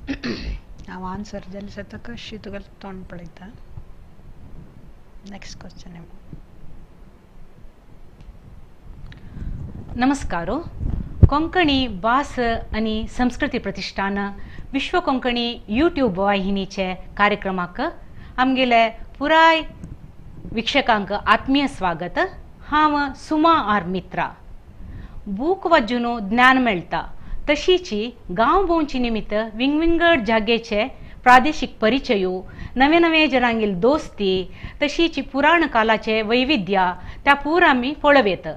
हांव आन्सर जालें जाता कशी तुका तोंड पळयता. Next question. नमस्कार. कोंकणी भास आनी संस्कृती प्रतिष्ठान विश्व कोंकणी यूट्यूब वाहिनीचे कार्यक्रमाक आमगेले पुराय वीक्षकांक आत्मीय स्वागत. हांव सुमा आर मित्रा. बूक वाचून ज्ञान मेळटा तशीची गांव भोंवचे निमित्त विंगविंगड जागेचे प्रादेशीक परिचयो, नवे नवे जनांगील दोस्ती, तशीची पुराण कालाचे वैविध्य त्या पूरा आमी पळोवयेत.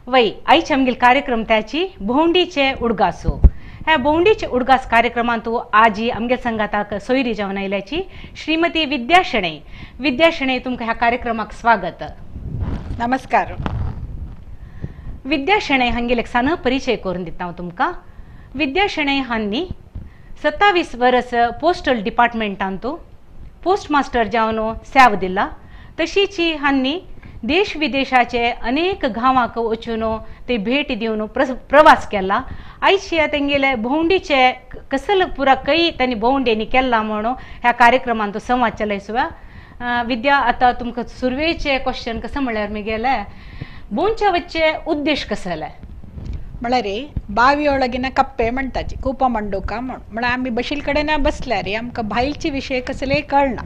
वय आयचे आमगेले कार्यक्रम त्याची भोंवडीचे उडगासो. ह्या भोंवडीचे उडगास कार्यक्रमांतू आजी आमगे संगाताक सोयरी जावन आयल्याची श्रीमती विद्या शणै. विद्या शणै, तुमकां ह्या कार्यक्रमाक स्वागत. नमस्कार. विद्या शणै हांगेले एक सान परिचय करून दिता हांव तुमकां. विद्या शणै हांणी 27 वर्स पोस्टल डिपार्टमेंटांतू पोस्ट मास्टर जावन सेव दिला. तशीची हांणी देश विदेशाचे अनेक गांवांक वचून ते भेट दिवन प्रवास केला. आयची तेंगेले भोंवडीचे कसल पुरा कई तांणी भोंवडेनी केला म्हणून ह्या कार्यक्रमांत संवाद चलयसुया. विद्या, आतां तुमकां सुरवेचे क्वेश्चन कसं म्हळ्यार मिगेले भोंवच्या वच्चे उद्देश कसले? म्हळ्यार बावियೊಳಗಿನ ಕಪ್ಪೆ म्हणटाची कूप मंडूಕ म्हण. म्हळ्यार आमी बशील कडेन बसल्यार आमकां भायलचे विशय कसले कळना.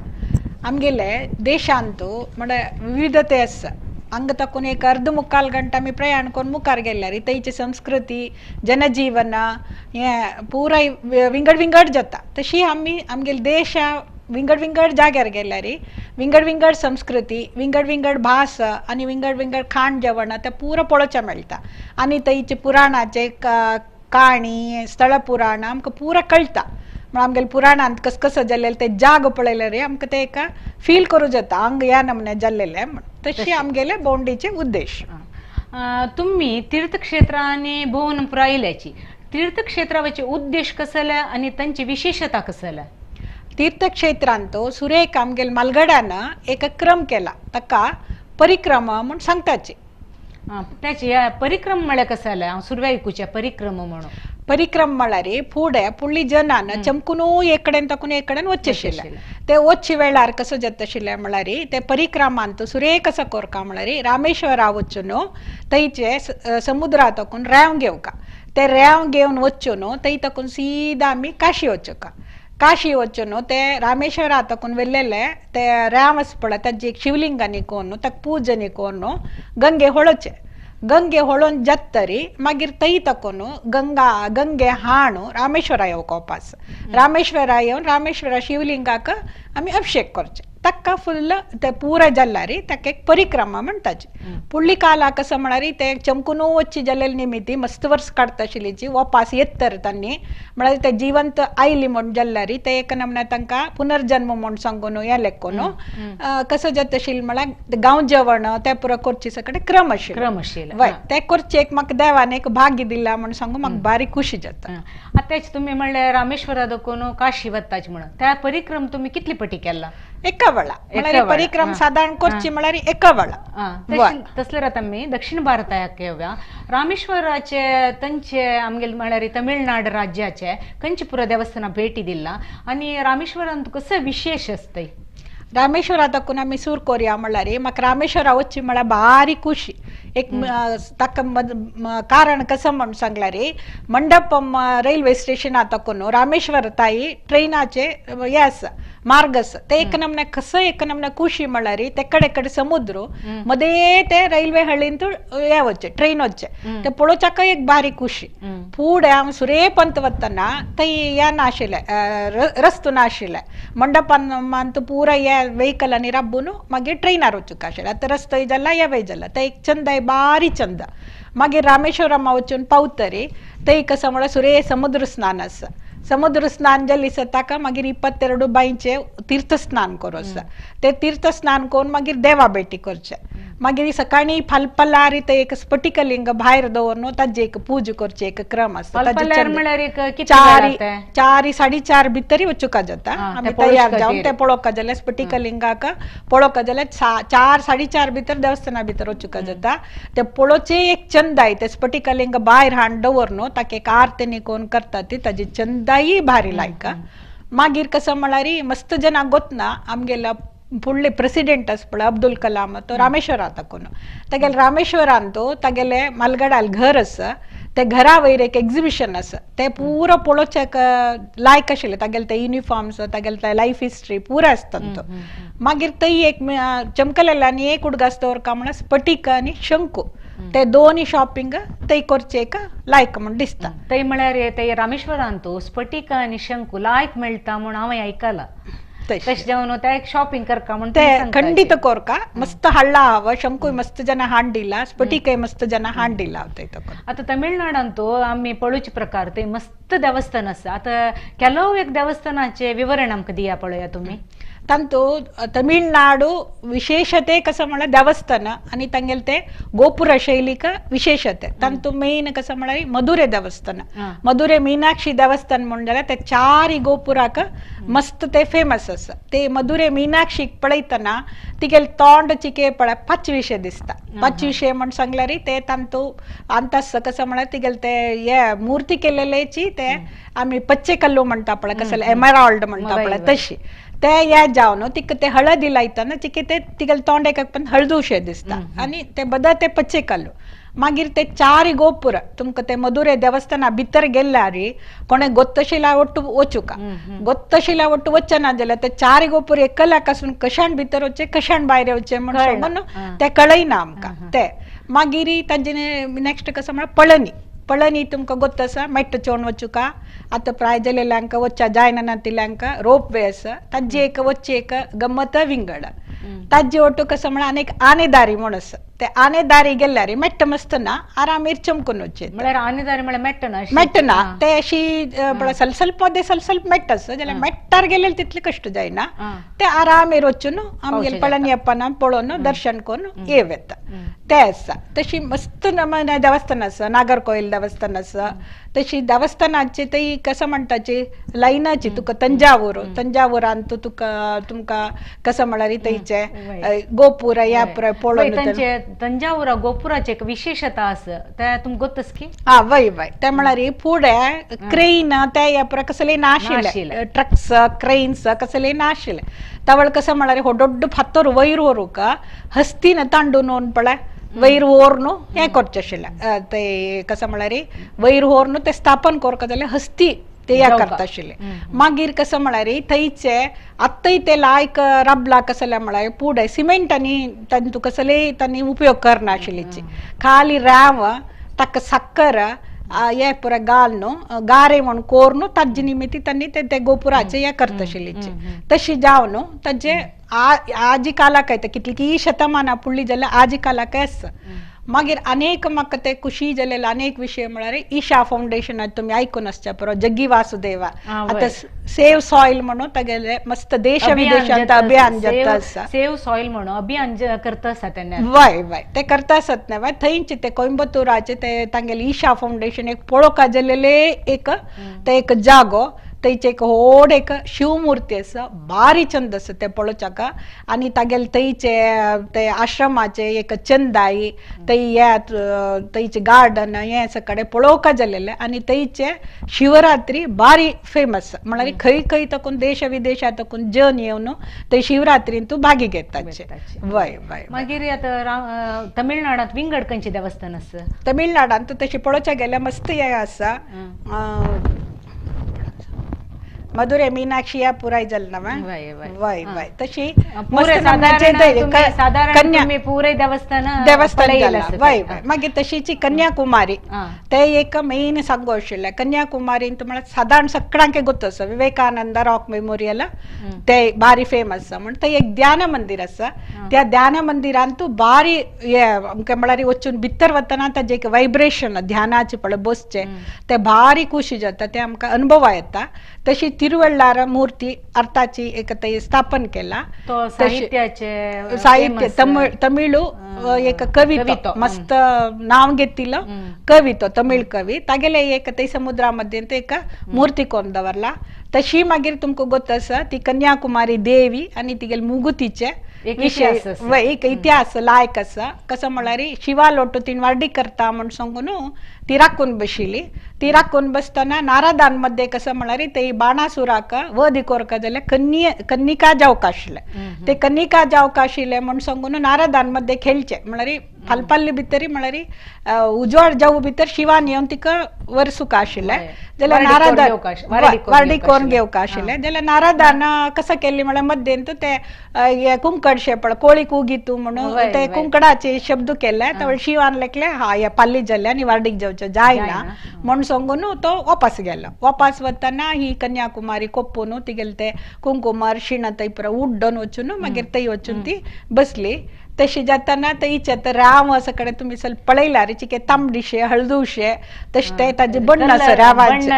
आमगेले देशांतू म्हळ्यार विविधते आसा. हांगा ताकून एक अर्द मुक्काल गंट आमी प्रयाण करून मुखार गेल्यार थंयची संस्कृती, जनजीवन हें पुराय विंगड विंगड जाता. तशी आमी आमगेले देशा विंगड विंगड जाग्यार गेल्यार विंगड विंगड संस्कृती, विंगड विंगड भास आनी विंगड विंगड खाण जेवण तें पुरो पळोवचें मेळटा. आनी थंयचे पुराणाचे काणी, स्थळ पुराण आमकां पुरो कळटा. म्हळ्यार आमगेले पुराणांत कस कसं जाल्लें ते जाग पळयल्यार आमकां ते एका फील करूं जाता हांगा ह्या नमुन्या जाल्लेलें म्हण. तशी आमगेले भोंवडेचे उद्देश. तुमी तीर्थक्षेत्रांनी भोंवन पुराय आयल्याची. तीर्थक्षेत्राचे उद्देश कसले आनी तांची विशेषता कसले? तीर्थक्षेत्रांत सुरेख आमगेले मालगड्यान एक क्रम केला, ताका परिक्रमा म्हूण सांगताची. त्याची परिक्रम म्हळ्यार कसले? हांव सुरवे आयकुचें परिक्रम म्हणून. परिक्रम म्हळ्यार फुडें फुडली जनान चमकून एक कडेन ताकून एक कडेन वचचें आशिल्लें. ते वचचे वेळार कसो जाता आशिल्लें म्हळ्यार ते परिक्रमांत सुरेख कसो कोरका म्हळ्यार रामेश्वरा वचून थंयचे समुद्रा ताकून रेंव घेवका. ते रेंव घेवन वचून थंय ताकून सीधा आमी काशी वचूका. काशी वचून ते रामेश्वरा ताकून व्हेल्लेले ते रेंव आसा पळय ताजी एक शिवलिंगांनी कोन्न ताका पुजनी कोन्न गंगे होळोवचें. गंगे होळोवन जातरी मागीर थंय ताकून गंगा गंगे हाणू रामेश्वरा येवका वापास. रामेश्वरा येवन रामेश्वरा शिवलिंगाक आमी अभिषेक करचें. ताका फुल्ल ते पुराय जाल्यार ताका एक परिक्रमा म्हणटाची. फुडली काला कसं म्हळ्यार ते चमकून वचची जाल्ले निमित्ती मस्त वर्स काडटा आशिल्ली वापास येत तर तांणी म्हळ्यार ते जिवंत आयली म्हूण जाल्यार ते एक नमुन्या तांकां पुनर्जन्म म्हूण सांगून हें लेखून कसं जाता आशिल्लें म्हळ्यार गांव जेवण ते पुरो करचे सगळे क्रम आशिल्लो. क्रम आशिल्लो. वय ते करचे एक म्हाका देवान एक भाग्य दिला म्हूण सांगून म्हाका बारीक खुशी जाता. आतांच तुमी म्हणलें रामेश्वरा दाखोवन काशी वताची म्हणून त्या परिक्रम तुमी कितली पटी केला? एका वेळा म्हळ्यार परिक्रम सादारण करची म्हळ्यार एका वेळा. तसले आतां आमी दक्षिण भारताक येवया. रामेश्वराचे तांचे आमगेले म्हळ्यार तमिळनाड राज्याचे कंचीपुरा देवस्थाना भेटी दिला आनी रामेश्वरांत कसं विशेष आसतय? रामेश्वरा ताकून आमी सूर कोरया म्हळ्यार म्हाका रामेश्वरा वचची म्हळ्यार बारीक खुशी. एक ताका कारण कसं म्हूण सांगल्यार मंडपम रेल्वे स्टेशना ताकून रामेश्वर ताई ट्रेनाचे हे आसा मार्ग आसा. ते एक नमुन्या कसं एक नमुन्या खुशी म्हळ्यार ते कडे कडेन समुद्र मदें ते रेल्वे हळींत हे वचचें ट्रेन वचचें ते पळोवच्याक एक बारीक खुशी. फुडें हांव सुरेपंत वतना थंय हें नाशिल्लें, रस्तो नाशिल्लें. मंडपान पुराय हे वेहिकलांनी राबून मागीर ट्रेनार वचूंक आशिल्लें. आतां रस्तोय जाला हेवय जाला ते एक चंद बारीक चंद. मागीर रामेश्वरमा वचून पावतरी थंय कसं म्हळ्यार सुरे समुद्र स्नान आसा. समुद्र स्नान जालें ताका मागीर 22 बांयचें तीर्थस्नान करूं आसा. ते तीर्थस्नान करून मागीर देवा भेटी करचें. मागीर सकाळी फालपलार ते एक स्फटिकलिंग भायर दवरून ताजे एक पूजा करचे एक क्रम आसता. 4 4:30 भितरी वचूंक जाता. आमी तयार जावन ते पळोवंक जाल्यार स्फटिकलिंगाक पळोवंक जाल्यार 4 4:30 भितर देवस्थाना भितर वचूंक जाता. ते पळोवचे एक चंदाय ते स्फटिकलिंग भायर हाड दवरून ताका एक आरती निकोन करता ती ताजी चंदाय भारी लायका. मागीर कसं म्हळ्यार मस्त जनांक गोतना आमगेला फुडले प्रेसिडेंट आसा पळय अब्दुल कलाम तो रामेश्वरा ताकून तागेले रामेश्वरान तो तागेले मालगडाल घर आसा ते घरा वयर एक एक्झिबिशन आसा ते पुरो पळोवच्याक लायक आशिल्ले तागेले ते युनिफॉर्म्स तागेले ते लायफ हिस्ट्री पुरो आसता तो. मागीर थंय एक चमकलेल्यानी एक उडगास दवरका म्हळ्यार स्फटीक आनी शंकू ते दोनूय शॉपिंग थंय करचे एक लायक म्हूण दिसता. थंय म्हळ्यार ते रामेश्वरान तो स्फटीक आनी शंकू लायक मेळटा म्हूण हांवें आयकलां. तशें जावन ते शॉपिंग करका म्हूण ते खंडीत कोरका मस्त हाडला हांव शंकूय मस्त जन हांडिला स्फटीकय मस्त जन हांडिला. आतां तमिळनाडांत तो आमी पळोवचे प्रकार थंय मस्त देवस्थान आसा. आतां ಕೆಲವು एक देवस्थानाचे विवरण आमकां दिया पळया तुमी. तांतू तमिळनाडू विशेषते कसं म्हळ्यार देवस्थान आनी तांगेले ते गोपुर शैलीक विशेषते. तांतू मेन कसं म्हळ्यार मदुरे देवस्थान मदुरे मीनाक्षी देवस्थान म्हूण जाल्यार ते चारय गोपुराक मस्त ते फेमस आसा. ते मदुरे मीनाक्षीक पळयतना तिगेले तोंड चिके पळय पाचविशे दिसता. पाचविशे म्हण सांगल्यार ते तांतू अंतास कसं म्हळ्यार तिगेले ते हे मूर्ती केलेलेची ते आमी पच्चे कल्लू म्हणटा पळय कसले एमराल्ड म्हणटा पळय तशी ते हे जावन तिका ते हळदी लायतना तिके ते तिगेले तोंड पण हळदुशें दिसता आनी ते बदल ते पच्चे कल्लू. मागीर ते चारय गोपुर तुमकां ते मदुरे देवस्थाना भितर गेल्यार कोणे गोत्तशिला ಒಟ್ಟು वचूका गोत्तशिला ಒಟ್ಟು वचना जाल्यार ते चारय गोपुर एकल्याक आसून कशान भितर वचचे कशान भायर वचचे म्हूण सांगून ते कळयना आमकां. ते मागीर तांचे नेक्स्ट कसं म्हळ्यार पळणी. पळणी तुमकां गोत्त आसा मेट्ट चोवन वचूका. आतां प्राय जालेल्यांक वच्चा जायना नातिल्ल्यांक रोप वे आसा ताजी एक वच्ची एक गम्मत विंगड. ताजे ಒಟ್ಟು कसं म्हळ्यार आनी एक आनेदारी म्हूण आसा ते आनेदारी गेल्यार मेट्ट मस्त ना आरामेर चमकून वचचे म्हळ्यार आनेदारी म्हळ्यार मेट्ट ना मेट्ट ना ते अशी पळय ಸ್ವಲ್ಪ ಸ್ವಲ್ಪ मध्ये ಸ್ವಲ್ಪ ಸ್ವಲ್ಪ मेट्ट आसा जाल्यार मेट्टार गेल्यार तितले कश्ट जायना ते आरामेर वचून आमगेले पळणी अप्पान पळोवन दर्शन करून येव येता ते आसा. तशी मस्त नमूने देवस्थान आसा नागरकोयल देवस्थान आसा. तशी देवस्थानाची ती कसं म्हणटाची लायनाची तुका तंजावूर तंजावूरांत तुका तुमकां कसं म्हळ्यार थंयचे गोपूर ह्या पुराय पळोवन तंजावूरा गोपुराचे एक विशेषता आसा ते तुमकां गोत्तस की. हा वय वय ते म्हळ्यार फुडें क्रेन ते ह्या पुराय कसले नाशिल्ले ट्रक्स क्रेन्स कसले नाशिल्ले तवळ कसं म्हळ्यार हो ದೊಡ್ಡ फातर वयर व्हरूंक हस्तीन तांडून पळय वयर व्हरून हें करचें आशिल्लें ते कसं म्हळ्यार वयर व्हरून ते स्थापन करता जाल्यार हस्ती ते हे करता आशिल्ले. मागीर कसं म्हळ्यार थंयचे आत्ताय ते लायक रबला कसले म्हळ्यार फुडें सिमेंट आनी तांतू कसले तांणी उपयोग करनाशिल्लीची खाली राव ताका साकर हे पुराय घालून गारे म्हूण कोरून ताजे निमित्त तांणी ते गोपुराचे हे करता आशिल्लीची. तशी जावन ताजे आजी कालाक येता कितली शतमानां फुडली जाल्यार आजी कालाक आसा. मागीर अनेक म्हाका ते खुशी जालेले अनेक विशय म्हळ्यार ईशा फावंडेशनात तुमी आयकून आसच्या पुरो जग्गी वासुदेवा आतां सेव सॉयल म्हणून तागेले मस्त देश विदेशांत अभियान जाता आसा सेव सॉयल म्हणून अभियान करता आसा तेन्ना. वय वय ते करता आसत न्हय वय थंयचे ते कोयंबतूराचे ते तांगेले ईशा फावंडेशन एक पळोवंक जालेले एक ते एक जागो थंयचे एक व्हड एक शिवमूर्ती आसा बारी चंद आसा ते पळोवच्याक आनी तागेले थंयचे ते आश्रमाचे एक चंदाई थंय हे थंयचे गार्डन हें सगळें पळोवंक जालेलें आनी थंयचे शिवरात्री बारी फेमस म्हळ्यार खंय खंय तकून देश विदेशात तकून जन येवन थंय शिवरात्रींतू भागी घेताचे. वय वय. मागीर आतां तमिळनाडांत विंगड खंयचें देवस्थान आसा? तमिळनाडांत तशें पळोवच्या गेल्यार मस्त हें आसा मदुरे मीनाक्षी या पुराय जालें ना वय वय वय तशी सादारण पुराय देवस्थान देवस्थान वय वय. मागीर तशीची कन्याकुमारी ते एक मेन सांगू आशिल्लें. कन्याकुमारी म्हळ्यार सादारण सगळ्यांक गोत्त आसा विवेकानंद रॉक मेमोरियल ते बारी फेमस आसा म्हण थंय एक ध्यान मंदिर आसा. त्या ध्यान मंदिरांत बारी हे आमकां म्हळ्यार वचून भितर वतना ताजें एक वायब्रेशन ध्यानाचें पळय बसचें ते भारी खुशी जाता ते आमकां अनुभवा येता. तशी तिरुवल्लार मूर्ती अर्थाची एक थंय स्थापन केला. तो साहित्याचे साहित्य तमिळू एक कवी मस्त नाव घेतिल्लो कवी तो तमिळ कवी तागेले एक थंय समुद्रामध्ये एक मूर्ती कोरून दवरला. तशी मागीर तुमकां गोत आसा ती कन्याकुमारी देवी आनी तिगेले मुगुतीचे विशय एक इतिहास लायक आसा. कसो म्हळ्यार शिवा लोटू तिणें वार्डी करता म्हूण सांगून ती राखून बशिल्ली. ती राखून बसतना नारदान मध्ये कसं म्हळ्यार ते बाणासुराक वध कोरका जाल्यार कन्निका जावंक आशिल्लें. ते कन्निका जावंक आशिल्लें म्हूण सांगून नारदान मध्ये खेळचें म्हळ्यार फालपाल्ले भितर म्हळ्यार उजवाड जावं भितर शिवान येवन तिका वर्सुका आशिल्लें जाल्यार नारदान वार्डी कोरून घेवंक आशिल्लें. जाल्यार नारदान कसं केल्लें म्हळ्यार मध्येन ते कुंकडशे पळ कोळी कुगितू म्हणून ते कुंकडाचे शब्द केले. तवळ शिवान लेखले हा हे पाल्ली जाल्ले आनी वार्डीक जावचें जायना म्हूण सांगून तो वापस गेलो. वापस वतना ही कन्याकुमारी कोप्पून तिगेले ते कुंकुम अरशिण थंय पुरो उड्डून वचून मागीर थंय वचून ती बसली. तशी जाताना थंयचे तर राव असं कडेन तुमी सल पळयल्यार चिके तांबडीशे हळदुशे तशें ते ताजे बण्ण आसा रावाचे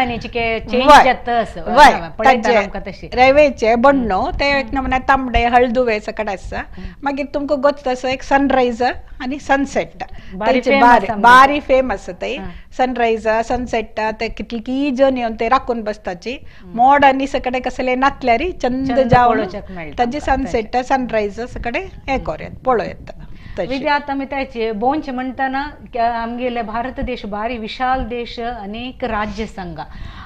ताजे रेवेचे बण्ण ते एक नमुने तांबडे हळदुवे सकड आसा. मागीर तुमकां गोत आसा एक सनरायज आनी सनसेट बारी फेमस थंय सनरायज सनसेट ते कितली जण येवन ते राखून बसताची मोड आनी सकडे कसले नातल्यार चंद जावन ताजे सनसेट सनरायज सकडे हें कोर पळोवं येता. विद्या आतां आमी ताचे भोंवचें म्हणटना आमगेले भारत देश भारी विशाल देश अनेक राज्य संघ.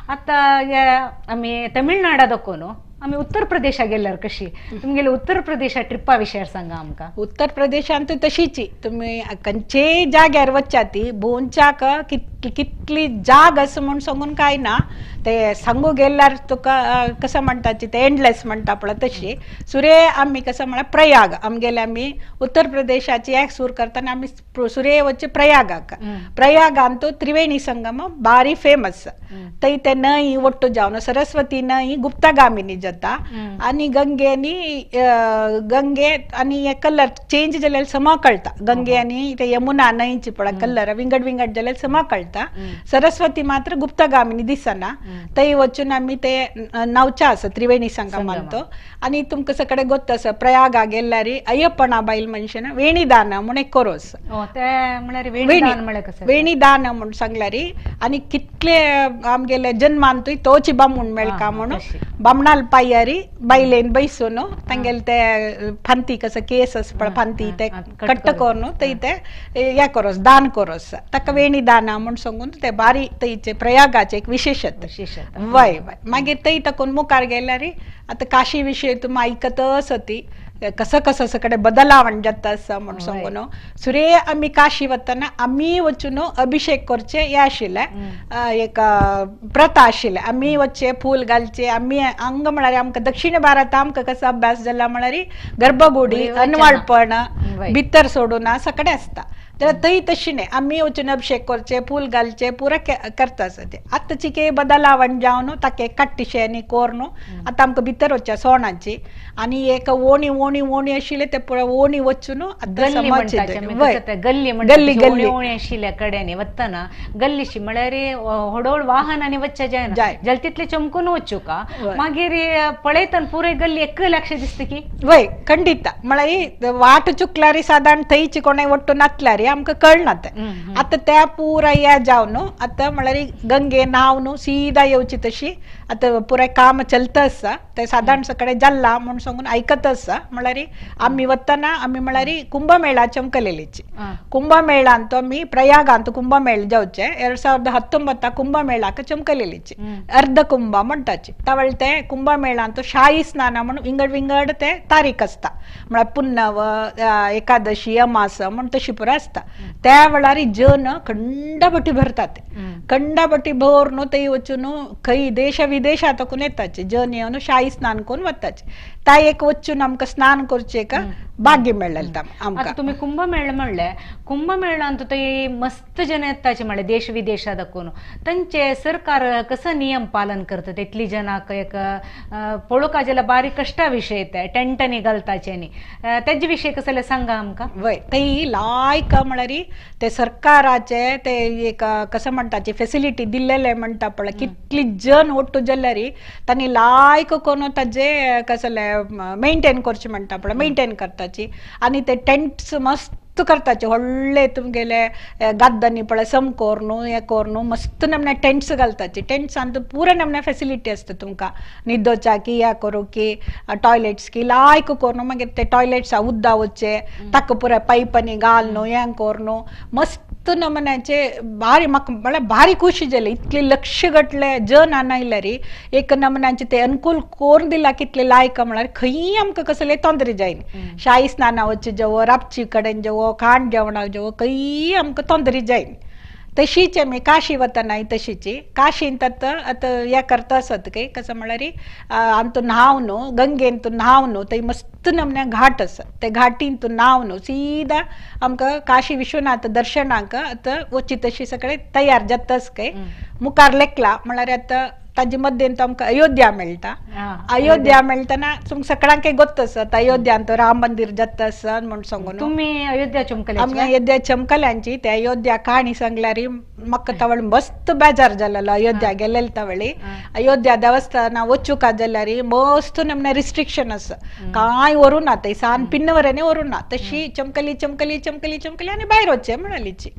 आतां आमी तमिळनाडा दाखोवन आमी उत्तर प्रदेशा गेल्यार कशी तुमगेले उत्तर प्रदेशा ट्रिपा विशयार सांगा आमकां. उत्तर प्रदेशांत तशीची तुमी खंयचेय जाग्यार वच्चा ती भोंवच्याक कितली जाग आसा म्हूण सांगून कांय ना ते सांगू गेल्यार तुका कसं म्हणटाची ते एंडलेस म्हणटा पळय तशी. सुरे आमी कसं म्हळ्यार प्रयाग आमगेले आमी उत्तर प्रदेशाची एक सूर करतना आमी सुरे वच्चे प्रयागाक. प्रयागान तो त्रिवेणी संगम बारी फेमस. थंय ते न्हंय ಒಟ್ಟು जावन सरस्वती न्हंय गुप्तगामिनी जाता आनी गंगे आनी गंगे आनी हे कलर चेंज जाल्यार समा कळटा. गंगे आनी ते यमुना न्हंयची पळय कलर विंगड विंगड जाल्यार समा कळटा. सरस्वती मात्र गुप्तगामिनी दिसना. थंय वचून आमी ते न्हांवचे आसा त्रिवेणी संगमान तो. आनी तुमकां सगळे गोत आसा प्रयागा गेल्यार अय्यप्पना बायल मनशान वेणीदान म्हूण एक कोरोस वेणीदान म्हूण सांगल्यार आनी कितले आमगेले जन्मांतूय तोच बामूण मेळका म्हणून बामणाल पायारी बायलेन बैसून तांगेले ते फांती कसं केस आसा पळय फांती ते कट्ट करून थंय ते हे कोरोस दान कोरोस ताका वेणीदान म्हूण सांगून ते बारी थंयचे प्रयागाचे एक विशेशत. वय वय मागीर थंय ताकून मुखार गेल्यार आतां काशी विशय तुमी आयकत आसती कसं कसं सगळे बदलावण जाता आसा म्हूण सांगून सुरे आमी काशी वतना आमी वचून अभिषेक करचे हें आशिल्लें एक प्रथा आशिल्लें. आमी वचचे फूल घालचे आमी अंग म्हळ्यार आमकां दक्षिण भारत आमकां कसो अभ्यास जाला म्हळ्यार गर्भगुडी अनवाळपण भितर सोडून सगळें आसता. जाल्यार थंय तशी न्हय आमी वचून अभिषेक करचे फूल घालचे पुरो करता आसा ते. आतांची के बदलावण जावन ताका काट्टिशें आनी कोरून आतां आमकां भितर वचचें सोणाची आनी एक ओणी ओणी ओणी आशिल्ले ते पळय ओणी वचून आतां गल्ली गल्ली गल्ली ओणी आशिल्ल्या कड्यांनी वतना गल्लीशी म्हळ्यार होडोळ वाहनांनी वचचें जायना जाल्यार तितले चमकून वचूका मागीर पळयतना पुराय गल्ली एक लक्ष दिसता की वय खंडित म्हळ्यार वाट चुकल्यार सादारण थंयची कोणें वट्टू नातल्यार आमकां कळना तें. आतां त्या पुराय या जावन आतां म्हळ्यार गंगे न्हांवन सीदा येवची तशी आतां पुराय काम चलता आसा तें सादारण सगळें जाल्लां म्हूण सांगून आयकत आसा. म्हळ्यार आमी वतना आमी म्हळ्यार कुंभमेळा चमकलेलीची कुंभमेळांत आमी प्रयागांत कुंभमेळ जावचे 2019 कुंभमेळाक चमकलेलीची अर्ध कुंभ म्हणटाची. तवळ ते कुंभमेळांत शाही स्नान म्हूण विंगड विंगड ते तारीख आसता म्हळ्यार पुन्नव एकादशी अमास म्हूण तशी पुरो आसता. त्या वेळार जन खंडाबटी भरतात खंडाबटी भरून थंय वचून खंय देश विदेशांतकून येताचे जन येवन शाही स्नान करून वताचे. ता एक वचून आमकां स्नान करचें का भाग्य मेळ्ळें आमकां. तुमी कुंभमेळ म्हणलें, कुंभमेळांत ते मस्त जन येताचे म्हणले देश विदेशा दाखोवन तांचे सरकार कसं नियम पालन करता तितली जनाक एक पळोवपा जाल्यार बारीक कश्टा विशय ते टेंटांनी घालताचे न्ही तेजे विशय कसले सांगा आमकां. वय ते लायक म्हळ्यार ते सरकाराचे ते एक कसं म्हणटाचे फेसिलिटी दिल्लेले म्हणटा पळय कितली जन ಒಟ್ಟು जाल्यार तांणी लायक कोण ताजे कसले मेंटेन करचे म्हणटा पळय मेंटेन करताची आनी ते टेंट्स मस्त करताचे व्हडले तुमगेले गाद्दांनी पळय सम कोरून हे कोरून मस्त नमने टेंट्स घालताची. टेंट्सान पुरा नमने फेसिलिटी आसता तुमकां न्हिदोच्या की हे करूं की टॉयलेट्स की लायक कोरून मागीर ते टॉयलेट्स उद्दा वचचे ताका पुराय पायपांनी घालून हें करून मस्त नमन्याचे भारी म्हाका म्हळ्यार भारी खुशी जाली. इतले लक्ष घटले जन आयल्यार एक नमन्याचे ते अनुकूल कोरून दिला कितले लायक म्हळ्यार खंय आमकां कसले तोंदरे जायना. शाही स्नाना वचचे जेवो राबची कडेन जेवो खाण जेवणाक जेवो खंय आमकां तोंदरे जायना. तशीच आमी काशी वतनाय तशीची काशीन आतां आतां हें करता आसत काय कसं म्हळ्यार आमचो न्हांव न्हू गंगेन तूं न्हांव न्हू थंय मस्त नमन्या घाट आसा ते घाटीन तूं न्हांव न्हू सीदा आमकां काशी विश्वनाथ दर्शनाक आतां वची तशी सगळें तयार जाताच काय मुखार लेखला म्हळ्यार आतां ताजे मध्येन तो आमकां अयोध्या मेळटा. अयोध्या मेळटना तुमकां सगळ्यांकय गोत्त आसा अयोध्यांत राम मंदिर जाता आसा म्हूण सांगून तुमी अयोध्या चमकले आमी अयोध्या चमकल्यांची ते अयोध्या काणी सांगल्यार म्हाका तवळ मस्त बेजार जालेलो. अयोध्या गेलेले तवळी अयोध्या देवस्थाना वचूका जाल्यार मस्त नमने रिस्ट्रिक्शन आसा कांय व्हरूं ना थंय सान पिन्नवऱ्यानी व्हरूं ना तशी चमकली चमकली चमकली चमकली आनी भायर वचचें म्हणालीची.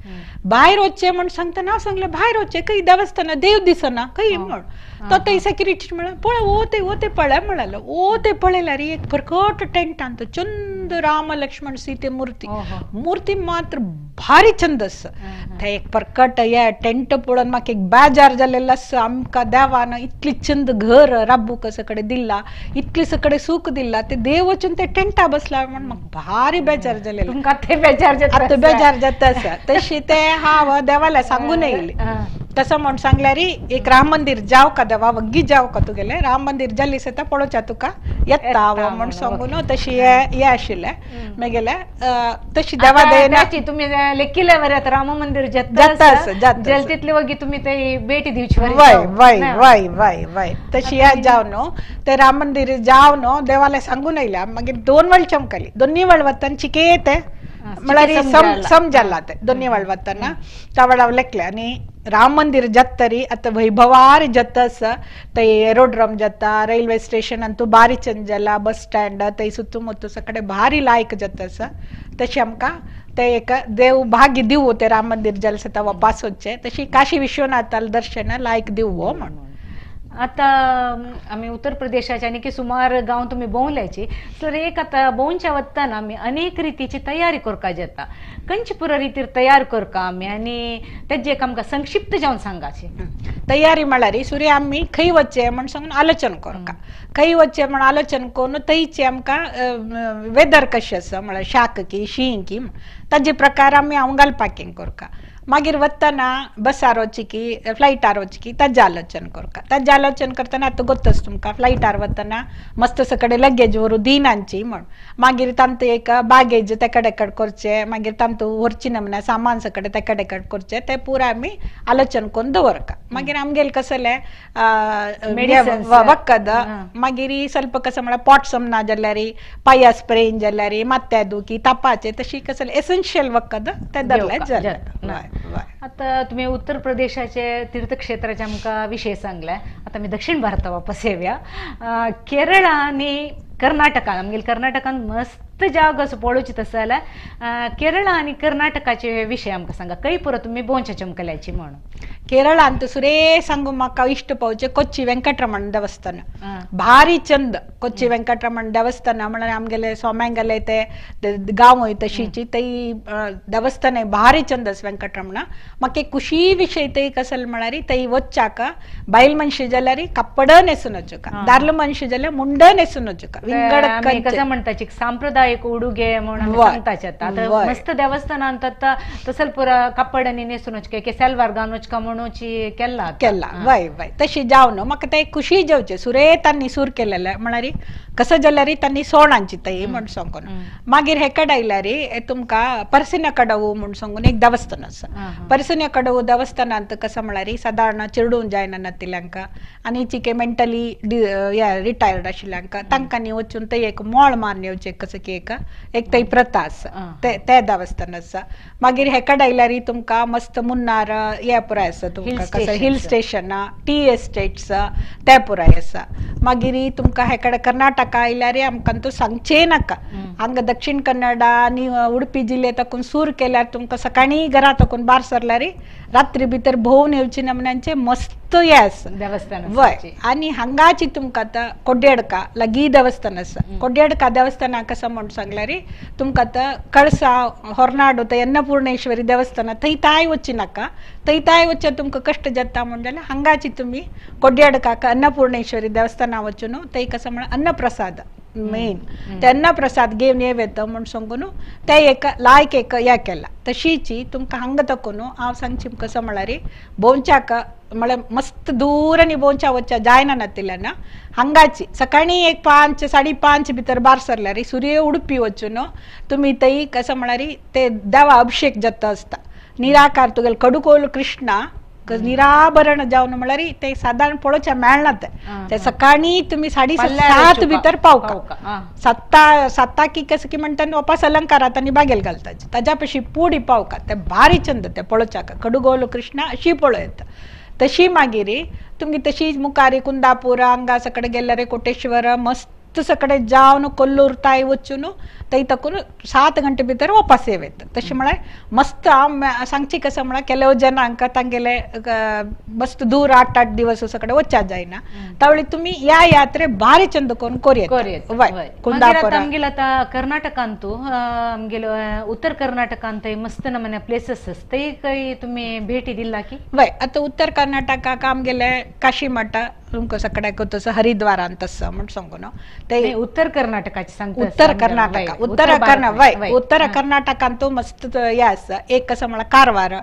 भायर वचचें म्हूण सांगतना हांव सांगलें भायर वचचें खंय देवस्थाना देव दिसना खंय म्हूण तो थंय सेक्युरिटी म्हळ्यार पळय ओ ते ओ ते पळय म्हणालो ओ ते पळयल्यार एक प्रकट टेंटान तो चंद राम लक्ष्मण सीते मूर्ती मूर्ती मात्र भारी चंद आसा. ते एक प्रकट हे टेंट पळोवन म्हाका एक बेजार जालेलो आसा. आमकां देवान इतली चंद घर राबूक सगळे दिला इतली सगळे सूख दिला ते देव वचून ते टेंटा बसला म्हण म्हाका भारी बेजार जालेलो. तुमकां ते बेजार जाता आतां बेजार जाता आसा तशी ते हांव देवाला सांगून येयली तसं म्हूण सांगल्यार एक राम मंदिर जाव का देवा वग्गी जाव का तुगेले राम मंदिर जाली सता पळोवच्या तुका येता म्हूण सांगून तशी हे आशिल्लें मागीर तशी देवा दयेन तुमी लेखिले बरें राम मंदिर जाता जाता तितले वगी तुमी ते भेटी दिवची वय वय वय वय वय तशी हे जाव न्हू ते राम मंदिर जाव न्हू देवाला सांगून येयल्या. मागीर दोन वेळ चमकली दोन्ही वेळ वतान चिके ते म्हळ्यार समजाला ते दोन्ही वेळ वतना तवळ हांव लेखलें आनी राम मंदिर जातरी आतां वैभवार जाता आसा थंय एरोड्रम जाता रेल्वे स्टेशन आनी तूं बारी चंद जाला बस स्टँड थंय सुत्तुमुत्तू सगळे भारी लायक जाता आसा तशें आमकां ते एक देव भाग्य दिवं ते राम मंदिर जालें सता वापास वचचें तशी काशी विश्वनाथाल दर्शन लायक दिवं म्हण. आतां आमी उत्तर प्रदेशाचे आनी की सुमार गांव तुमी भोंवल्याची सर एक आतां भोंवच्या वतना आमी अनेक रितीची तयारी करपाक जाता खंयची पुरो रितीर तयार करता आमी आनी तेजे एक आमकां संक्षिप्त जावन सांगाची. तयारी म्हळ्यार सुर्या आमी खंय वचचें म्हण सांगून आलोचन करता खंय वचचें म्हण आलोचन करून थंयचे आमकां वेदर कशें आसा म्हळ्यार शाक की शीं की ताजे प्रकार आमी हांव घालपाक करता. मागीर वतना बसार वचची की फ्लायटार वचची की ताजें आलोचन करता. ताजें आलोचन करतना आतां गोत्तच तुमकां फ्लायटार वतना मस्त सगळे लगेज व्हरूं दिनांची म्हण मागीर तांतू एक बागेज तेकडेकड करचें मागीर तांतू व्हरची ना म्हणा सामान सगळें तेकडेकड करचें तें पुराय आमी आलोचन करून दवरता. मागीर आमगेले कसलें वखद मागीर ಸ್ವಲ್ಪ कसं म्हळ्यार पॉटसम ना जाल्यार पाया स्प्रेन जाल्यार मात्या दुखी तापाचे तशी कसलें एसेन्शियल वखद तें धरलें जालें. आतां तुमी उत्तर प्रदेशाचे तीर्थक्षेत्राचे आमकां विशय सांगले आतां आमी दक्षिण भारता वापस येवया. केरळ आनी कर्नाटकान आमगेले कर्नाटकान मस्त जागो असो पळोवची तसो जाल्यार केरळ आनी कर्नाटकाचे विशय आमकां सांगा खंय पुरो तुमी भोंवच्या चमकल्याची म्हणून. केरळांत सुरे सांगू म्हाका इश्ट पावचे कोच्ची वेंकटरमण देवस्थान भारी चंद कोच्ची वेंकटरमण देवस्थान म्हळ्यार आमगेले स्वाम्यांगेले ते गांव तशीची थंय देवस्थान भारी चंद आसा वेंकटरमण. म्हाका एक खुशी विशय थंय कसले म्हळ्यार थंय वच्चाक बायल मनशी जाल्यार कपड न्हेसून वचूका दादलो मनशी जाल्यार मुंड न्हेसून वचूका विंगड कसं म्हणटाची सांप्रदायिक उडुगे म्हणून सांगताचे. आतां मस्त देवस्थानांत आतां तसल पुरा कपड्यांनी न्हेसून वचका सलवार घालून वचका म्हणून केला केला वय वय तशी जावन म्हाका ते खुशी जावचे सुरे तांणी सूर केलेले म्हळ्यार म्हळ्यार कसं जाल्यार तांणी सोणांची तय म्हण सांगून. मागीर हेकड आयल्यार तुमकां परसिना कडವು म्हूण सांगून एक देवस्थान आसा. परसिना कडवू देवस्थानांत कसं म्हळ्यार सादारण चिरडून जायना नातिल्ल्यांक आनी चिके मेंटली रिटायर्ड आशिल्ल्यांक तांकांनी वचून थंय एक मोळ मारून येवचें कसं की एक एक थंय प्रथा आसा ते देवस्थान आसा. मागीर हेकड आयल्यार तुमकां मस्त मुन्नार हे पुराय आसा तुमकां कसं हिल स्टेशन टी एस्टेट्स ते पुराय आसा. मागीर तुमकां हेकड कर्नाटका आयल्यार आमकां तो सांगचें नाका. हांगा दक्षिण कन्नडा आनी उडपी जिल्ले तकून सूर केल्यार तुमकां सकाळीं घरा तकून भायर सरल्यार रात्री भितर भोंवून येवची नमुन्यांचे मस्त हे आसा देवस्थान. वय आनी हांगाची तुमकां आतां कोड्डेडका लागीं देवस्थान आसा. कोड्डेडका देवस्थाना कसं म्हूण सांगल्यार तुमकां आतां कळसा होरनाडू थंय अन्नपूर्णेश्वरी देवस्थान थंय ताय वचची नाका. थंय ताय वचचे तुमकां कश्ट जाता म्हूण जाल्यार हांगाची तुमी कोड्डेडकाक अन्नपूर्णेश्वरी देवस्थाना वचून थंय कसं म्हळ्यार अन्नप्रसाद मेन ते अन्नप्रसाद घेवन येता म्हूण सांगून ते एक लायक एक हे केला. तशीची तुमकां हांगा तकून हांव सांगची कसं म्हळ्यार भोंवच्याक म्हळ्यार मस्त दूर आनी भोंवच्या वचच्या जायना नातिल्ल्यान हांगाची सकाळीं एक 5 5:30 भितर भायर सरल्यार सूर्य उडपी वचून तुमी थंय कसं म्हळ्यार ते देवा अभिषेक जाता आसता. निराकार तुगेले कडुकोल कृष्णा निराभरण जावन म्हळ्यार ते सादारण पळोवच्या मेळना ते सकाळीं तुमी 7:30 भितर पावका. 7:00 कसं की म्हणटा वापस अलंकारात आनी बागेल घालता ताज्या पशी पुडी पावका ते भारी चंद ते पळोवच्याक कडुगोल कृष्णा अशी पळयता. तशी मागीर तुमगे तशी मुखार कुंदापूर हांगा सकडे गेल्यार कोटेश्वर मस्त सकडे जावन कोल्लूर ताय वचून थंय तकून 7 गंटे भितर वापस येता. तशें म्हळ्यार मस्त हांव सांगची कसं म्हळ्यार केलेव जनांक तांगेले मस्त दूर 8 8 दिवस सकडे वचच्या जायना त्यावेळी तुमी ह्या यात्रे भारी चंद करून कोरयेत. कुंदापूर आमगेले आतां कर्नाटकांतू आमगेले उत्तर कर्नाटकांत मस्त नमने प्लेसीस थंय खंय तुमी भेटी दिला की? वय आतां उत्तर कर्नाटकाक आमगेले काशी मठ तुमकां सगळ्याक तसो हरिद्वारांत आसा म्हूण सांगू न्हू ते उत्तर कर्नाटकाचे सांगता. उत्तर कर्नाटका उत्तर वय उत्तर कर्नाटकांत मस्त हे आसा एक कसं म्हळ्यार कारवार.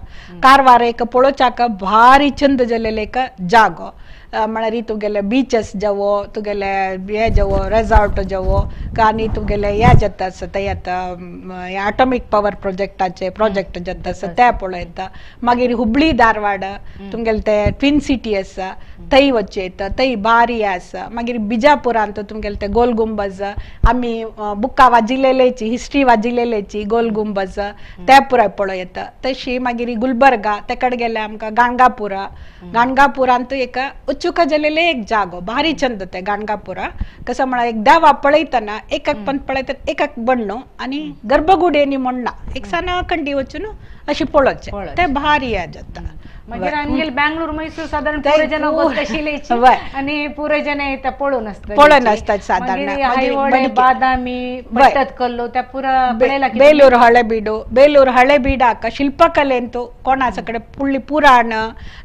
कारवार एक पळोवच्याक भारी चंद जाल्लेले एक जागो म्हळ्यार तुगेले बीचस जावो तुगेले हे जावो रेजॉर्ट जावो आनी तुगेले हे जाता आसा थंय आतां एटॉमीक पावर प्रोजेक्टाचे प्रोजेक्ट जाता आसा ते पळयता. मागीर हुबळी धारवाड तुमगेले ते ट्विन सिटी आसा थंय वचचें येता थंय भारी आसा. मागीर बिजापुरांत तुमगेले ते गोल गुंबज आमी बुकां वाजिल्लेची हिस्ट्री वाजिल्लेची गोल गुंबज ते पुराय पळयता. तशी मागीर गुलबर्गा तेकड गेले आमकां गाणगापुरा. गाणगापुरांत एक उच्चुका जाल्लेले एक जागो भारी चंद ते गाणगापुरा कसं म्हळ्यार एक देवा पळयतना एक पंत पळयतना एक बण्णो आनी गर्भगुडेनी म्हणना एक सान कंडी वचून अशी पळोवचें ते भारी जाता. मागीर आमगेले बँगलोर मैसूर सादारण पुरे जन वचतशिलेची आनी पुरे जन येता पळोवन आसता पळोवन आसतात सादारण. बादामी पट्टदकल्लू त्या पुरा पळयला. ಬೇಲೂರು ಹಳೆಬೀಡು ಬೇಲೂರು ಹಳೆಬೀಡಾಕ ಶಿಲ್ಪಕಲೆ ಅಂತೂ कोणाचा कडे पुळ्ಳಿ पुराण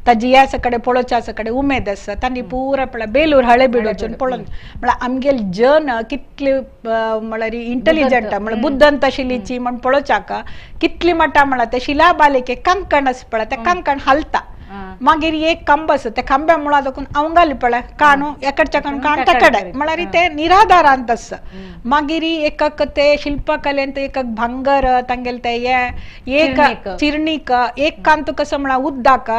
ताजी ह्या कडेन पळोवच्या कडेन उमेद आसा तांणी पुरा पळय बेलूर हळेबीड वचून पळोवन म्हळ्यार आमगेले जन कितले म्हळ्यार इंटेलिजंट म्हळ्यार बुद्दंत आशिल्लीची म्हण पळोवच्याक कितली मटा म्हळ्यार ते शिलाबालिके कंकण आसा पळय ते कंकण हालता. मागीर एक कंब आसा त्या खांब्या मुळा दाखून अवंगाली पळय काणू एकडच्या काणू काण तेकडे म्हळ्यार ते निराधारांत आसा. मागीर एकक ते शिल्पकलेंत एकक भांगर तांगेले ते हे एक चिरणीक एक कांत कसं म्हळ्यार उद्दाक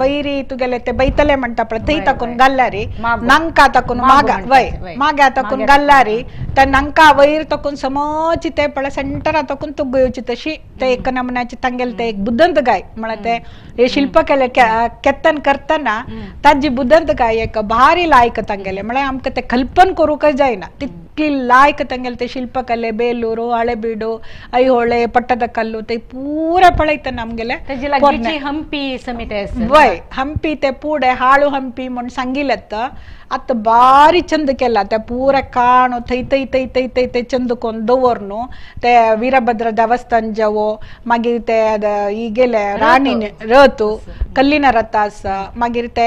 वैरी तुगेले ते बैतले म्हणटा पळय थंय ताकून घाल्ल्यार नांका ताकून मागा वय माग्या ताकून घाल्ल्यार त्या नांका वयर ताकून समज ते पळय सेंटरा ताकून तुग येवची तशी ते एक नमुन्याचे तांगेले ते एक बुद्दंत गाय म्हळ्यार ते हे शिल्पकले केतन करतना ताजी बुद्दंत गाय एक भारी लायक तांगेले म्हळ्यार आमकां ते कल्पन करूंकच जायना तितली लायक तांगेले ते शिल्पकले बेलूರು ಹಳೆಬೀಡು ಐಹೊಳೆ ಪಟ್ಟದಕಲ್ಲು ते पूरा पळयतना आमगेले हंपी समिती वय हंपी ते पुढे हाळू हंपी म्हूण सांगिल्लें आतां भारी चंद केला ते पुरा काणू थंय थंय थंय थंय थंय थंय चंद कोन्न दवर न्हू ते वीरभद्र देवस्थान जावो मागीर ते गेले राणीन रथ कल्लीन रथ आसा मागीर ते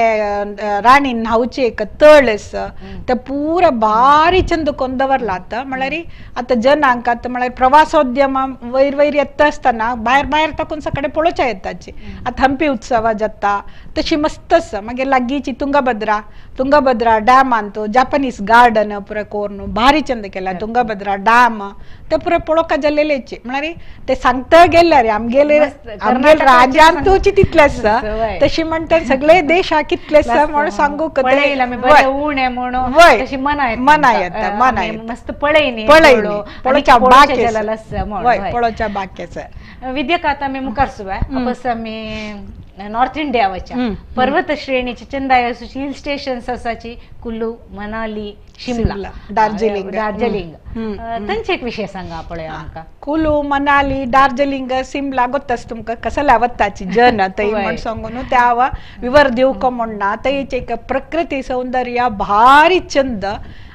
राणीन न्हांवचे एक तळ आसा ते पुरा भारी चंद कोन्न दवरला आतां म्हळ्यार आतां जनांक आतां म्हळ्यार प्रवासोद्यम वयर वयर येता आसतना भायर भायर ताकून सगळे पळोवच्या येताची. आतां हंपी उत्सव जाता तशी मस्त आसा. मागीर लागींची तुंगभद्रा तुंगभद्रा ತುಂಗಭದ್ರಾ ಡ್ಯಾಮ್ ಅಂತು ಜಾಪನೀಸ್ ಗಾರ್ಡನ್ ಪೂರ ಕೋರ್ನು ಭಾರಿ ಚಂದ केला तुंगभद्रा डॅम ते पुरे पळोवका जाल्लेले म्हळ्यार ते सांगता गेल्यार आमगेले आमगेले राज्यांतूच तितले आसा तशी म्हणटा सगळे देश हा कितले आसा म्हणून सांगूक मना येता मना येता मस्त पळयनी पळयनी पळोवच्या बाकी पळोवच्या बाकी आसा. विद्यक आता आमी मुखार सुवा बस आमी नॉर्थ इंडिया वच्या पर्वत श्रेणीची चंदाय हिल स्टेशन्स आसाची कुल्लू मनाली शिमला दार्जिलिंग दार्जिलिंग तांचे एक विषय सांगा पळय आमकां. कुलू मनाली दार्जिलिंग सिमला गोत्तास तुमकां कसल्या वताची जन थंय म्हण सांगून त्या विवर दिवक म्हणना थंयचे एक प्रकृती सौंदर्य भारी चंद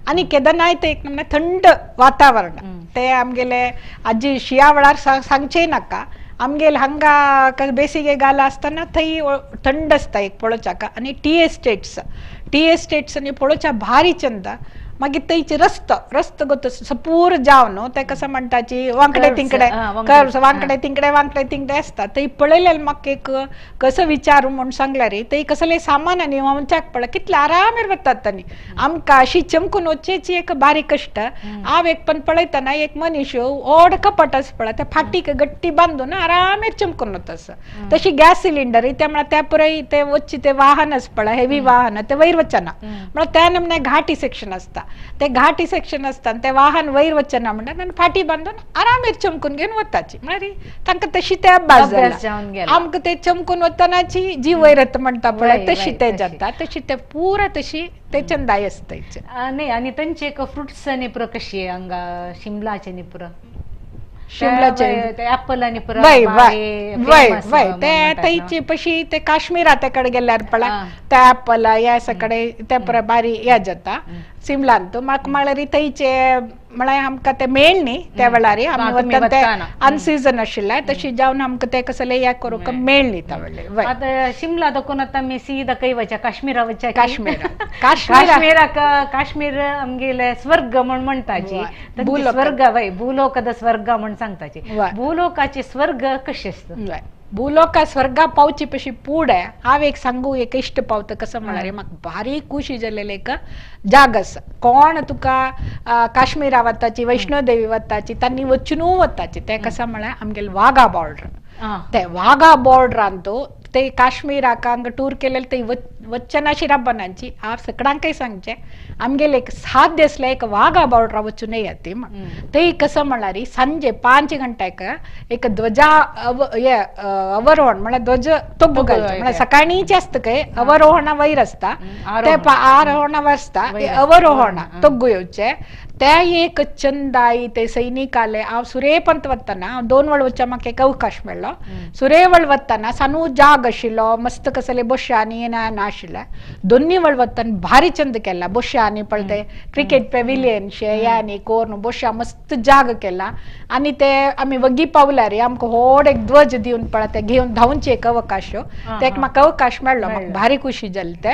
आनी केदनाय ते एक नमूने थंड वातावरण ते आमगेले आजी शिया वेळार सांगचेय नाका आमगेले हांगा बेसिगे गाल आसतना थंय थंड आसता एक पळोवच्याक. आनी टी एस्टेट्स टी एस्टेट्स आनी पळोवच्या भारी चंद. मागीर थंयचे रस्तो रस्तो गोत सपूर जाव न्हू ते कसं म्हणटाची वांकडे तिंकडे कर्व्स वांकडे तिंकडे वांकडे तिंकडे आसता थंय पळयल्यार म्हाका एक कसो विचारू म्हूण सांगल्यार थंय कसलें सामान आनी वचपाक पळय कितले आरामेर वतात तांणी आमकां अशी चमकून वचचेची एक बारीक कश्ट. हांव एक पण पळयतना एक मनीस व्हड कपट आसा पळय त्या फाटीक गट्टी बांदून आरामेर चमकून वता आसा. तशी गॅस सिलिंडर त्या म्हळ्यार त्या पुराय ते वचचे ते वाहन आसा पळय हेवी वाहन ते वयर वचना म्हळ्यार त्या नमने घाटी सेक्शन आसता ते घाटी सेक्शन आसता ते वाहन वयर वचना म्हणटात आनी फाटी बांदून आरामेर चमकून घेवन वताची म्हळ्यार तांकां तशी ते अभ्यास जाला. आमकां ते चमकून वतनाची जी वयर येता म्हणटा पळय तशी ते जाता तशी ते पुरा तशी ते चंदाय आसता. न्ही आनी तांचे एक फ्रुट्स आनी पुरो कशी हांगा शिमलाचे न्ही पुरो शिमलाचे ऍपल आनी पुरो वय वय वय वय ते थंयचे पशी ते काश्मीरा ते कडेन गेल्यार पळय ते ऍपल ह्या सगळे ते पुरो बारी हे जाता सिमलान. म्हाका म्हळ्यार थंयचे म्हळ्यार आमकां ते मेळ्ळी त्या वेळार आमी वतना ते अनसिजन आशिल्लें तशी जावन आमकां ते कसले हे करूंक मेळ्ळी त्या वेळार. आतां शिमला दाखोवन आतां आमी सीदा खंय वच्या काश्मीरा वच्या काश्मीरा काश्मीराक काश्मीर आमगेले स्वर्ग म्हण म्हणटाची स्वर्ग वय भूलोकाद स्वर्ग म्हण सांगताची भूलोकाचे स्वर्ग कशें आसता भूलोका स्वर्गा पावचे पशी पुढे हांव एक सांगू एक इश्ट पावता कसं म्हळ्यार म्हाका भारी खुशी जाल्लें एक जाग आसा. कोण तुका काश्मीरा वताची वैष्णोदेवी वताची तांणी वचूनू वताची ते कसं म्हळ्यार आमगेले वाघा बॉर्डर ते वाघा बॉर्डरान तो ते काश्मीराक हांगा टूर केलेले ते वचनाशी रब्बनांची हांव सगळ्यांकय सांगचें आमगेले एक साध्य आसलें एक वाघा बॉर्डरा वचून येता म्हण. ते कसं म्हळ्यार सांजे 5 घंट्याक एक ध्वजा अवरोहण म्हळ्यार ध्वज तोब्बू घालता म्हळ्यार सकाळींच आसता काय अवरोहणा वयर आसता ते आरोहणा आसता अवरोहणा तोग्गू येवचे त्या एक चंदाई ते सैनिकाले हांव सुरेपंत वतना हांव 2 वेळ वचच्या म्हाका एक अवकाश मेळ्ळो सुरेवळ वतना सानू जाग आशिल्लो मस्त कसले बोश्यांनी ना आशिल्लें दोन्ही वेळ वतना भारी चंद केला बोश्यांनी पळय ते क्रिकेट पेविलियन शे ह्यांनी कोर्न बोश्या मस्त जाग केला आनी ते आमी वगी पावल्यार आमकां व्हड एक ध्वज दिवन पळय ते घेवन धांवचे एक अवकाश ते एक म्हाका अवकाश मेळ्ळो म्हाका भारी खुशी जाली ते.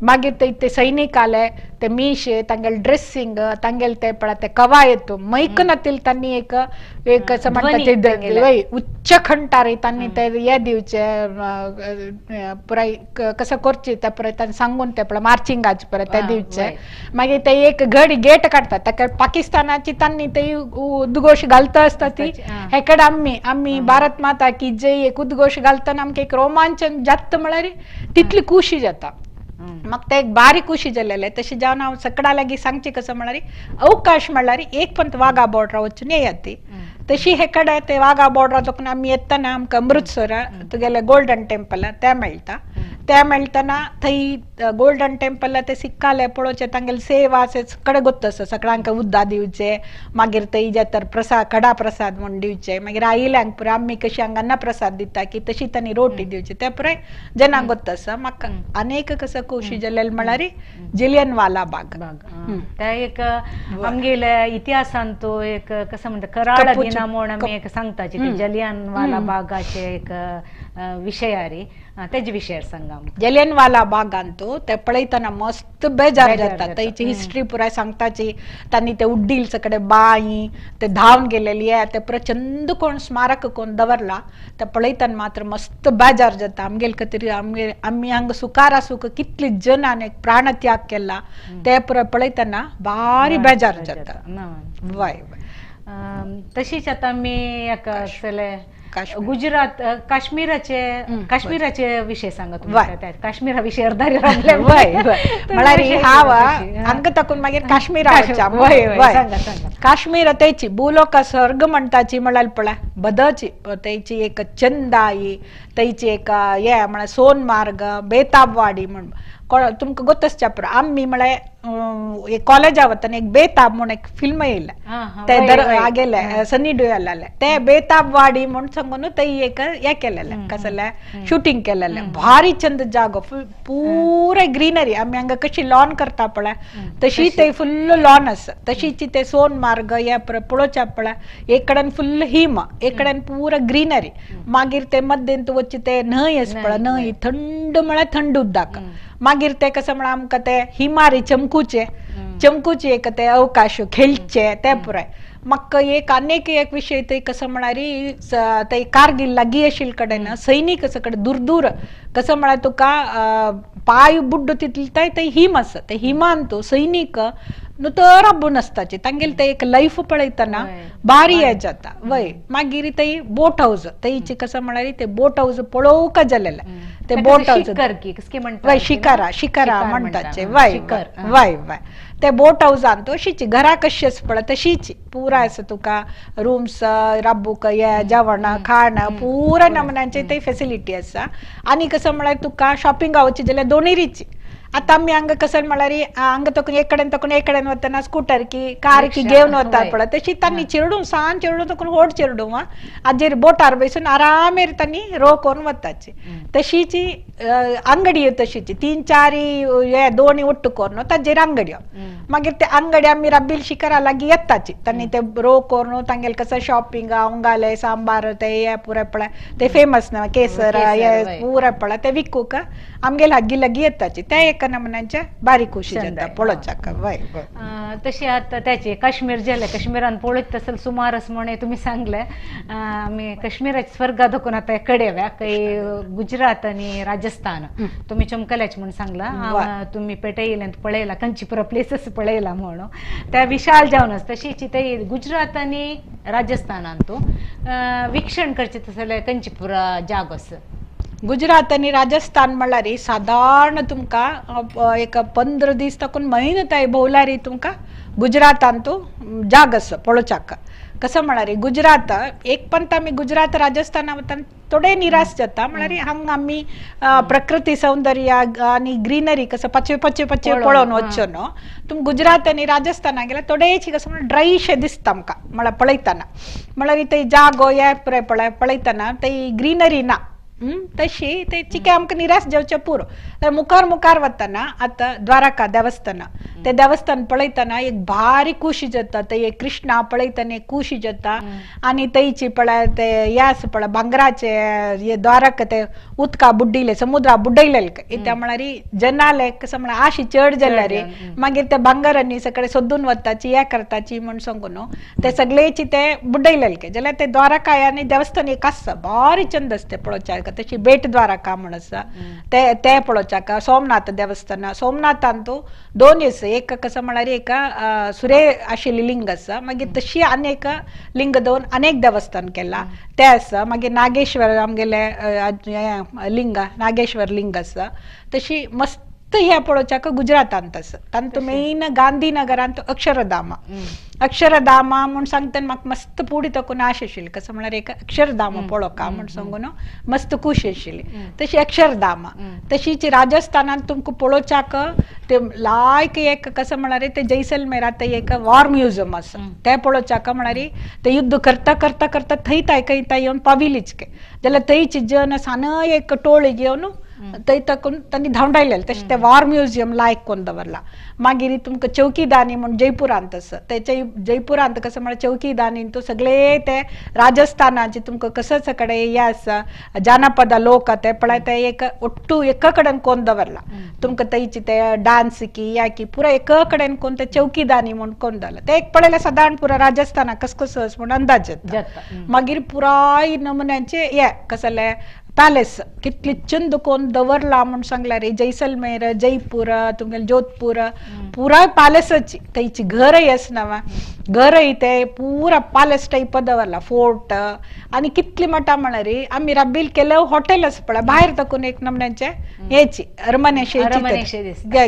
मागीर ते सैनीक आले ते मिशे तांगेले ड्रेसिंग तांगेले ते पळय ते कवायत मैक नातील तांणी एक एक कसं म्हणटा ते वय उच्च खंटार तांणी ते हे दिवचे पुराय कसं करचे ते पुराय तांणी सांगून ते पळय मार्चिंगाचे पुराय ते दिवचे. मागीर ते एक घडी गेट काडटात ताका पाकिस्तानाची तांणी ते उद्घोश घालता आसता ती हेकडे आमी आमी भारत माता की जय एक उद्घोश घालतना आमकां एक रोमांचन जाता म्हळ्यार तितली खुशी जाता. म्हाका ते एक बारीक खुशी जाल्लें तशें जावन हांव सगळ्या लागीं सांगचें कसं म्हळ्यार अवकाश म्हळ्यार एक पंत वाघा बॉर्डरा वचून येयात ती तशी हे कडेन ते वाघा बॉर्डरा चोकून आमी येतना आमकां अमृतसर तुगेलें गोल्डन टेम्पल तें मेळटा तें मेळटना थंय गोल्डन टेम्पल ते सिक्काले पळोवचें तांगेले सेवा सगळे गोत्त आसा सगळ्यांक उद्दा दिवचे मागीर थंय जातर प्रसाद कडा प्रसाद म्हूण दिवचे मागीर आयिल्ल्यांक पुराय आमी कशी हांगा अन्न प्रसाद दिता की तशी तांणी रोटी दिवची ते पुराय जनांक गोत्त आसा. म्हाका अनेक कसं खुशी जाल्लें म्हळ्यार जिलियन वाला बाग त्या एक आमगेल्या इतिहासान तो एक कसं म्हणटा कराळ दिना म्हूण आमी एक सांगताची जलियन वाला बागाचे एक विशयारी तेजे विशयार सांगा आमकां. जलियनवाला बागांतू ते पळयतना मस्त बेजार जाता. थंयची हिस्ट्री पुराय सांगताची. तांणी ते उड्डील सगळे बाई ते धांवन गेलेली ते प्रचंड कोण स्मारक कोण दवरला ते पळयतना मात्र मस्त बेजार जाता. आमगेल खातीर आमगे आमी हांगा सुखार आसूंक कितले जनान एक प्राणत्याग केला ते पुराय पळयतना भारी बेजार जाता. वय तशीच आतां आमी एका गुजरात काश्मीराचे काश्मीराचे विशय सांगा तुमी. काश्मीरा विशय अर्दारी म्हळ्यार हांव हांगा ताकून मागीर काश्मीरा. काश्मीर तेची भूलोक स्वर्ग म्हणटाची म्हळ्यार पळय बदची तेची एक चंदाई तेची एक हे म्हळ्यार सोनमार्ग बेताबवाडी म्हण तुमकां गोत आसच्या. आमी म्हळ्यार एक कॉलेजा वतना एक बेताब म्हूण एक फिल्म येयलें ते दर गेले सनी डियोलाले ते बेताबवाडी म्हूण सांगून थंय एक हें केलेलें कसलें शुटींग केलेलें. भारी चंद जागो फुल पुराय ग्रीनरी. आमी हांगा कशी लॉन करता पळय तशी थंय फुल्ल लॉन आसा. तशीच ते सोनमार्ग हे पळोवच्या पळय एक कडेन फुल्ल हिम एक कडेन पुरा ग्रीनरी. मागीर ते मद्देंत वचचे ते न्हंय आसा पळय न्हंय थंड म्हळ्यार थंड उदक. मागीर ते कसं म्हळ्यार आमकां ते हिमारी चमकूचे चमकूचे एक ते अवकाश खेळचे ते पुराय. म्हाका एक आनीक एक विशय थंय कसं म्हळ्यार थंय कारगील लागीं आशिल्ले कडेन सैनीक सगळे दूर दूर कसं म्हळ्यार तुका पांय बुड्डो तितले थंय हिम आसा. ते हिमान तूं सैनीक न्हू तर राबून आसताचे तांगेले ते एक लायफ पळयतना भारी हें जाता. वय मागीर थंय बोट हावज थंयची कसं म्हळ्यार ते बोट हावज पळोवंक जालेलें ते बोट हावज वय शिकारा शिकारा म्हणटाचे. वय वय वय ते बोट हावजान तशीच घरा कशी आसा पळय तशीच पुराय आसा तुका रुम्स राबूक हे जेवण खाण पुराय नमुन्याचे थंय फेसिलिटी आसा. आनी कसं म्हळ्यार तुका शॉपिंगा वचचे जाल्यार दोनूय रिची. आतां आमी हांगा कसं म्हळ्यार हांगा तकून एक कडेन तकून एक कडेन वतना स्कुटर की कार की घेवन वता पळय तशी तांणी चेडूं सान चेडूं तकून व्हड चेडूं हाजेर बोटार बसून आरामेर तांणी रो करून वताची. तशीची अंगडी तशीची तीन चार हे दोनी ಒಟ್ಟು करून ताजेर अंगड्यो. मागीर ते अंगडी आमी रब्बील शिखरा लागीं येताची तांणी ते रो करून तांगेले कसं शॉपिंग उंगाले सांबार ते हे पुराय पळय ते फेमस ना केसर हे पुराय पळय ते विकूक आमगेले लागीं लागीं येताची. ते एका नमुन्याचे बारीक खुशी जाता पळोवच्याक. वय तशें आतां त्याचे काश्मीर गेले काश्मीरान पळयत तसं सुमारस म्हणे तुमी सांगले. आमी काश्मीराचे स्वर्गा दाखोवन आतां कडे खंय गुजरात आनी राजस्थान तुमी चमकल्याच म्हूण सांगला. तुमी पेटयले पळयला कंचीपुरा प्लेसीस पळयला म्हणून त्या विशाल जावन आसा. तशीच ते गुजरात आनी राजस्थानांतू वीक्षण करचें तसें जाल्यार कंचीपुरा जागो आसा. गुजरात आनी राजस्थान म्हळ्यार सादारण तुमकां एक 15 दीस ताकून म्हयनो थंय भोंवल्यार तुमकां गुजरातांतू जाग आसा पळोवच्याक. कसं म्हळ्यार गुजरात एक पंत आमी गुजरात राजस्थाना वतना थोडे निराश जाता. म्हळ्यार हांगा आमी प्रकृती सौंदर्य आनी ग्रीनरी कसं पाचवे पाचवे पाचवे पळोवन वचचो न्हू. तुम गुजरात आनी राजस्थाना गेल्यार थोडेशे कसं म्हळ्यार ड्रायशें दिसता आमकां म्हळ्यार पळयतना. म्हळ्यार थंय जागो हे पुराय पळय पळयतना थंय ग्रीनरी ना तशी ते चिके आमकां निराश जावचें पुरो. मुखार मुखार वतना आतां द्वारका देवस्थान ते देवस्थान पळयतना एक भारी खुशी जाता. ते एक कृष्णा पळयतना एक खुशी जाता. आनी थंयची पळय ते हे आसा पळय भांगराचे हे द्वारका ते उदका बुड्डिले समुद्रा बुड्डयलेले त्या म्हळ्यार जनाले कसं म्हळ्यार आशी चड जाल्यार मागीर ते भांगरांनी सगळे सोदून वताची हे करताची म्हूण सांगून न्हू ते सगळेची ते बुड्डयलेले जाल्यार ते द्वारका आनी देवस्थान एक आसा भारी चंद आसता पळोवच्याक. तशी बेट द्वारका म्हण आसा ते ते पळोवच्याक. सोमनाथ देवस्थान सोमनाथांतू दोन आसा. एक कसं म्हळ्यार एक सुरे आशिल्ली लिंग आसा मागीर तशी आनी एक लिंग दोन अनेक देवस्थान केला ते आसा. मागीर नागेश्वर आमगेले लिंग नागेश्वर लिंग आसा. तशी मस्त हे पळोवच्याक गुजरातांत आसा. तांतू मेन गांधीनगरांत अक्षरधाम अक्षरधाम म्हूण सांगतना म्हाका मस्त पुडी तकून आश आशिल्ली. कसं म्हळ्यार एक अक्षरधाम पळोवका म्हूण सांगून मस्त खुशी आशिल्ली. तशी अक्षरधाम तशीच राजस्थानांत तुमकां पळोवच्याक ते लायक एक कसं म्हळ्यार ते जैसलमेरात एक वॉर म्युझियम आसा ते पळोवच्याक म्हळ्यार ते युद्ध करता करता करता थंय ताय खंय ताय येवन पाविलीच जाल्यार थंयची जन सान एक टोळी घेवन थंय ताकून तांणी धांवडायलेलें. तशें ते वॉर म्युझियम लायक कोन्न दवरला. मागीर तुमकां चौकीदानी म्हूण जयपुरांत आसा, तेचे जयपुरांत कसं म्हळ्यार चौकीदानी तो सगळे ते राजस्थानाचे तुमकां कसं सगळे हे आसा जानपद लोक ते पळय ते एक ಒಟ್ಟು एका कडेन कोन्न दवरला. तुमकां थंयची ते डान्स की या की पुरा एका कडेन कोन्न ते चौकीदानी म्हूण कोन्न दवरला. ते एक पळयल्यार सादारण पुरा राजस्थानाक कस कसो म्हूण अंदाज येता. मागीर पुराय नमुन्याचे हे कसले पॅलेस कितली चंद कोण दवरला म्हूण सांगल्यार जैसलमेर, जयपूर, तुमगेले जोधपूर पुराय पॅलेसाची थंयची घरय आसना वा घरय ते पुरा पॅलेस टायप दवरला फोर्ट. आनी कितली मटा म्हळ्यार आमी राबील केलं हॉटेल आसा पळय भायर ताकून एक नमुन्याचे हेची अरमानेशे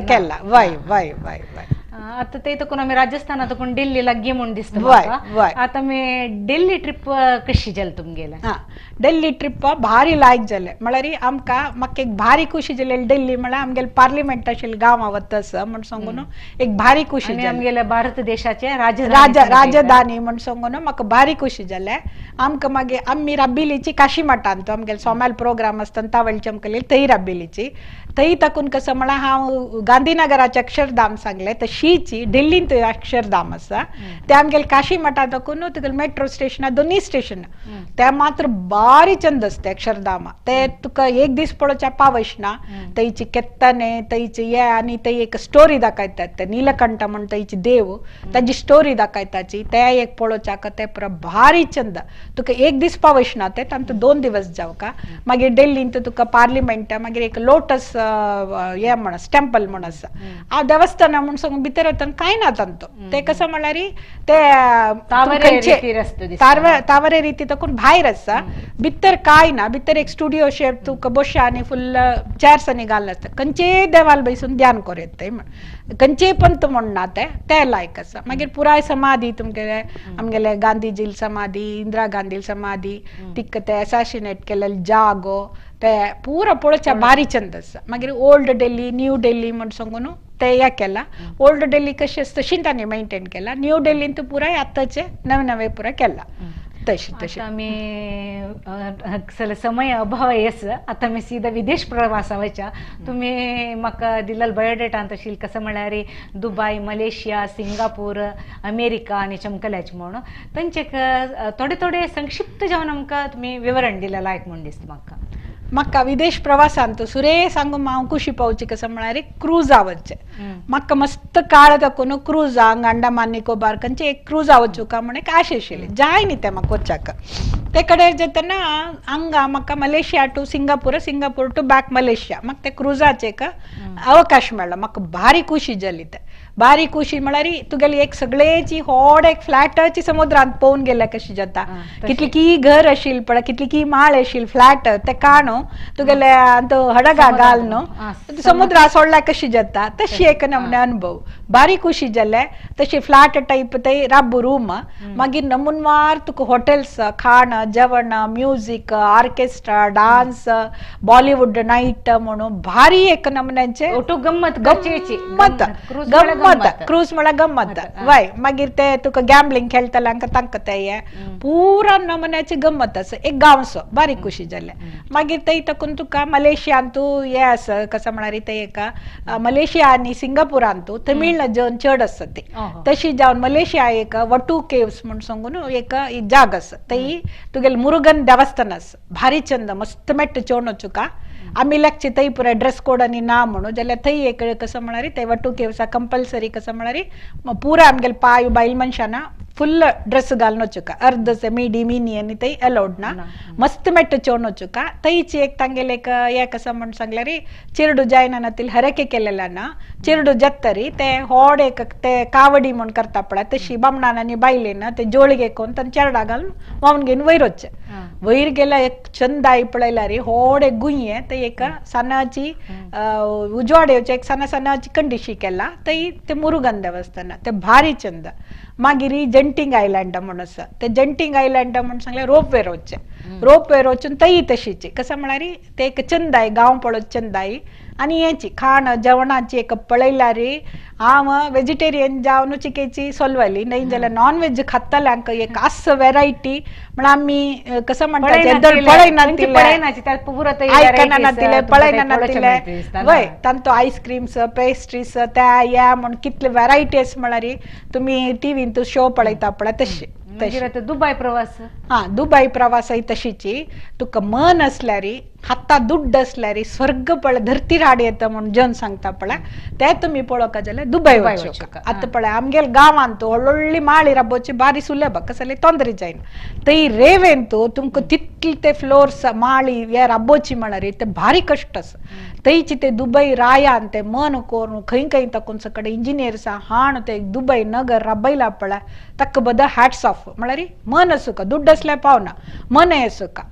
केला. वय वय वय वय. आता ते तर आमी राजस्थानात कोण दिल्ली लागीं म्हूण दिसता म्हाका. आतां आमी दिल्ली ट्रिप कशी जाली तुमगेले? हां, दिल्ली ट्रिप भारी लायक जालें. म्हळ्यार आमकां म्हाका एक भारी खुशी जाली दिल्ली म्हळ्यार आमगेले पार्लिमेंट आशिल्लें गांवां वता आसा म्हूण सांगून एक भारी खुशी जाली. आमगेले भारत देशाचे राजधानी म्हूण सांगून म्हाका भारी खुशी जालें. आमकां मागीर आमी राबिलीची काशी मठांत आमगेले सोमाल प्रोग्राम आसता तावळ चमकली थंय राबिलीची थंय ताकून कसं म्हळ्यार हांव गांधीनगराचें अक्षरधाम सांगलें तशीच दिल्लींत अक्षरधाम आसा ते आमगेले काशी मठा ताकून तुगेले मेट्रो स्टेशना दोनूय स्टेशन ते मात्र भारी चंद आसता अक्षरधाम. ते तुका एक दीस पळोवच्या पावस ना. थंयची केत्तने थंयची हे आनी थंय एक स्टोरी दाखयतात ते नीलकंठ म्हूण थंयची देव ताजी स्टोरी दाखयताची ते एक पळोवच्याक ते पुरा भारी चंद तुका एक दीस पावस ना ते तांतूं 2 दिवस जावका. मागीर दिल्लींत तुका पार्लिमेंट मागीर एक लोटस हे म्हण टेम्पल म्हण आसा हांव देवस्थाना म्हूण सांगून भितर वतना कांय ना तांतूं. ते कसं म्हळ्यार ते तावरे रिती ताकून भायर आसा भितर कांय ना. भितर एक स्टुडियो शेप तुका बशा आनी फुल चेर्स आनी घाल्ले आसता. खंयचेय देवाल बैसून ध्यान करूं येता म्हण खंयचेय पंत म्हण ना ते ते लायक आसा. मागीर पुराय समाधी तुमगेले आमगेले गांधीजील समाधी, इंदिरा गांधील समाधी, तिका ते असासिनेट केलेले जागो ते पुरा पळोवच्या भारी चंद आसा. मागीर ओल्ड दिल्ली न्यू दिल्ली म्हूण सांगून ते हे केला. ओल्ड दिल्ली कशी आसा तशी तांणी मेंटेन केला. न्यू दिल्लींत पुराय आतांचे नवे नवे पुराय केला. तशी तशी आमी समय अभाव येस आतां आमी सीधा विदेश प्रवासा वयच्या. तुमी म्हाका दिल्लो बायोडेटांत आशिल्लें कसं म्हळ्यार दुबाय, मलेशिया, सिंगापूर, अमेरिका आनी चमकल्याचे म्हूण तांचे थोडे थोडे संक्षिप्त जावन आमकां तुमी विवरण दिलें लायक म्हूण दिसता म्हाका. म्हाका विदेश प्रवासांत सुरे सांगू हांव खुशी पावची कसं म्हळ्यार क्रूजा वचचें. म्हाका मस्त काळ दाखोवन क्रुजा हांगा अंडमान निकोबार खंयचे एक क्रुजा वचूं म्हूण एक आशा आशिल्ली जाय न्ही तें म्हाका वचच्याक. ते कडेन जातना हांगा म्हाका Malaysia to Singapore, Singapore to back Malaysia म्हाका ते क्रुजाचे एक अवकाश मेळ्ळो. म्हाका भारी खुशी जाली. ते भारी खुशी म्हळ्यार तुगेली एक सगळेची व्हड एक फ्लॅटाची समुद्रांत पोवन गेल्या कशी जाता. कितली की घर आशिल्ली पळय, कितली की माळ आशिल्ली फ्लॅट ते काणू तुगेले हडगा घाल न्हू समुद्रा सोडल्या कशी जाता तशी एक नमूने अनुभव भारी खुशी जाले. तशी फ्लॅट टायप ते राबू रूम मागीर नमुनवार तुका हॉटेल्स, खाण जेवण, music, orchestra, dance, Bollywood night म्हणून भारी एक नमुन्याचे गम्मत गम्मत गम्मत क्रूज म्हळ्यार गम्मत वय. मागीर ते तुका गॅम्बलिंग खेळटल्यांक तांकां ते पुरा नमुन्याची गम्मत आसा एक गांवसो बारीक खुशी जाले. मागीर थंय ताकून तुका मलेशियांतू हे आसा कसं म्हळ्यार ते एक मलेशिया आनी सिंगापुरांतू तमिळ जन चड आसा ते तशी जावन मलेशिया एक वटू केव्स म्हूण सांगून एक जाग आसा थंय तुगेले मुरुगन देवस्थान आसा भारी चंद मस्त मेट्ट चोवन वचूका. आमी लागचे थंय पुराय ड्रेस कोड आनी ना म्हणून जाल्यार थंय एक कसं म्हळ्यार ते वटू केव्सा कंपल्सरी कसं म्हळ्यार पुरा आमगेले पांय बायल मनशाना फुल ड्रेस घालून वचूका अर्दसे मिडी मिनी आनी थंय अलाउड ना. मस्त मेट्ट चोवन वचूका. थंयची एक तांगेले एक हे कसं म्हूण सांगल्यार चिरडू जायना तील हरके केलेला ना चिरडू जातरी ते होड एक ते कावडी म्हूण करता पळय तशी बामणान आनी बायलेन ते जोळगे कोन्न तांचे चेरडा घालून व्हांवन घेवन वयर वचचें. वयर गेल्या एक चंद पळयल्यार होड एक गुंये ते एक सणाची उजवाड येवचे एक सणा सणाची कंडिशी केला थंय ते मुरुगन देवस्थान ते भारी चंद. मागीर जंटिंग आयलँड म्हूण आसा ते जंटिंग आयलँड म्हूण सांगल्यार रोपवेर वचचें. रोपवेर वचून थंय तशीची कसं म्हळ्यार ते एक चंदाय गांव पळोवचें चंदाय आनी हेची खाण जेवणाची एक पळयल्यार हांव वेजिटेरियन जावन चिकेची सोलवली न्हय जाल्यार नॉन वेज खातल्यांक एक आस वेरायटी म्हळ्यार आमी कसं म्हणटा पळयनातिल्ले आयकना पळयनातिल्ले वय तांचो आयस्क्रीम्स पेस्ट्रीस त्या ह्या म्हूण कितले वेरायटी आसा म्हळ्यार तुमी टिवीन शो पळयता पळय तशें. दुबय प्रवास हा दुबय प्रवासय तशीची तुका मन असल्यार हाता दुड्ड असल्यार स्वर्ग पळय धरती हाड येता म्हूण जन सांगता पळय ते तुमी पळोवका जाल्यार दुबय वचोका. आतां पळय आमगेले गांवांत व्हडली माळी राबोवची बारी सुलभ कसले तोंदरी जायना थंय रेवेंत तुमकां तितले ते फ्लोर्स माळी हे राबोवची म्हळ्यार ते भारी कश्ट आसा. थंयची ते दुबय रायान ते मन करून खंय खंय ताकून सगळे इंजिनियर्स हाण ते दुबय नगर राबयला पळय ताका बद हॅट्स ऑफ म्हळ्यार मन आसूका दुड्ड असल्यार पावना मनय आसूका.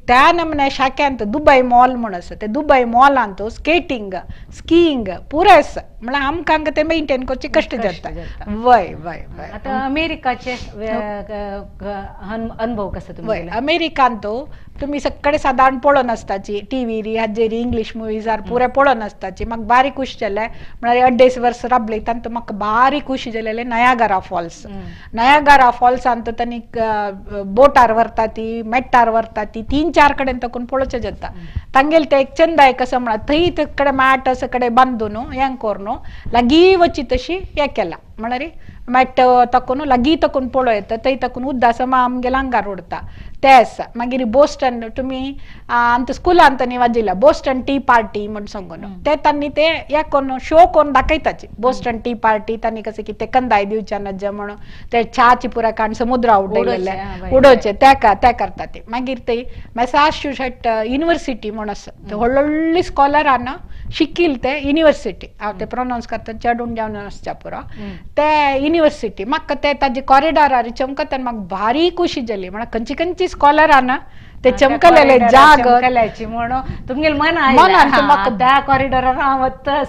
त्या नमने शाक्यांत दुबय मॉल म्हूण आसा ते दुबय मॉलांत स्केटींग स्कीइंग पुराय आसा म्हळ्यार आमकां हांगा ते मेंटेन करचे कश्ट जाता. वय वय वय. आतां अमेरिकाचे अनुभव कसो तुमगेले? वय अमेरिकांत तुमी सगळे सादारण पळोवन आसताची टिवीर हाजेर इंग्लीश मुवीजार पुराय पळोवन आसताची. म्हाका बारी खुशी जालें म्हळ्यार 2.5 वर्स राबले तांतू म्हाका बारी खुशी जालेले नयागारा फॉल्स. नयागारा फॉल्सांत तांणी बोटार व्हरता ती मेट्टार व्हरता ती 3-4 कडेन तकून पळोवचें जाता. तांगेले ते एक चंदाय कसो म्हळ्यार थंय कडेन मॅट सगळे बांदून हें करून लागीं वची तशी हें केलां म्हळ्यार मॅट तकून लागीं तकून पळोवं येता थंय तकून उद्दा समा आमगेल्या आंगार उडता ते आसा. मागीर बोस्टन तुमी आमच्या स्कुलान तांणी वाजयला बोस्टन टी पार्टी म्हूण सांगून ते तांणी ते हे करून शो करून दाखयताची बोस्टन टी पार्टी तांणी कशें कितें कंदाय दिवच्या नज्जा म्हणून ते च्याची पुराय काण समुद्रा उडयलेले उडोवचे त्या करता ते. मागीर ते मॅसाच्युसेट युनिवर्सिटी म्हूण आसा ते व्हडली स्कॉलरान शिकील ते युनिवर्सिटी हांव ते प्रोनावन्स करता चडून जावन आसच्या पुरो ते युनिवर्सिटी म्हाका ते ताजे कॉरिडॉरार चमकता म्हाका भारी खुशी जाली म्हळ्यार खंयची खंयची स्कॉलरान ते चमकलेले जाग म्हणून तुमगेले मन मनान त्या कॉरिडॉरार हांव वता.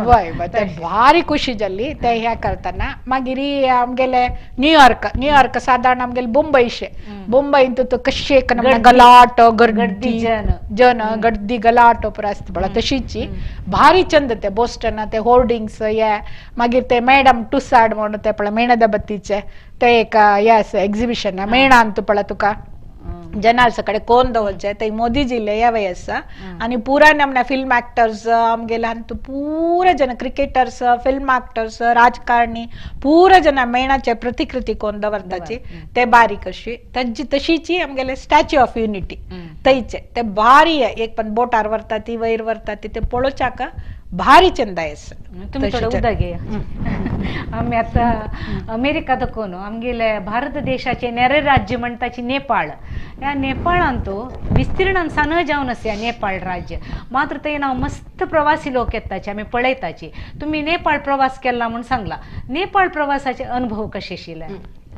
वय वय ते भारी खुशी जाली ते हें करतना. मागीर आमगेले न्यूयॉर्क न्यूयॉर्क सादारण आमगेले मुंबयशे मुंबयंत कशें एक गलाटो गर्दी जन गर्दी गलाटो पुरो आसता पळय तशीची भारी चंद ते बोस्टन ते होर्डिंग्स हे मागीर ते मॅडम टुसाड म्हणून ते पळय मेणदबत्तीचे ते एक हे आसा एक्झिबिशन मेणांत पळय तुका जनाल सगळे कोण दवरचे ते मोदीजीले हे वय आसा आनी पुराय नमने फिल्म एक्टर्स आमगेले आनी पुरा जन क्रिकेटर्स फिल्म एक्टर्स राजकारणी पुरा जन मेणाचे प्रतिकृती कोण दवरताची ते बारीक अशी तांची तशीची आमगेले स्टॅच्यू ऑफ युनिटी थंयचे ते भारी एक पण बोटार व्हरता ती वयर व्हरता ती ते पळोवच्याक भारी चंदाय आसा. तुमी थोडो उदक घेया. आमी आतां अमेरिका दाखोवन आमगेले भारत देशाचे नेरे राज्य म्हणटाची नेपाळ. ह्या नेपाळांत विस्तीर्णान सान जावन आसा नेपाळ राज्य मात्र थंय नांव मस्त प्रवासी लोक येताचे आमी पळयताची. तुमी नेपाळ प्रवास केला म्हूण सांगला नेपाळ प्रवासाचे अनुभव कशे आशिल्ले?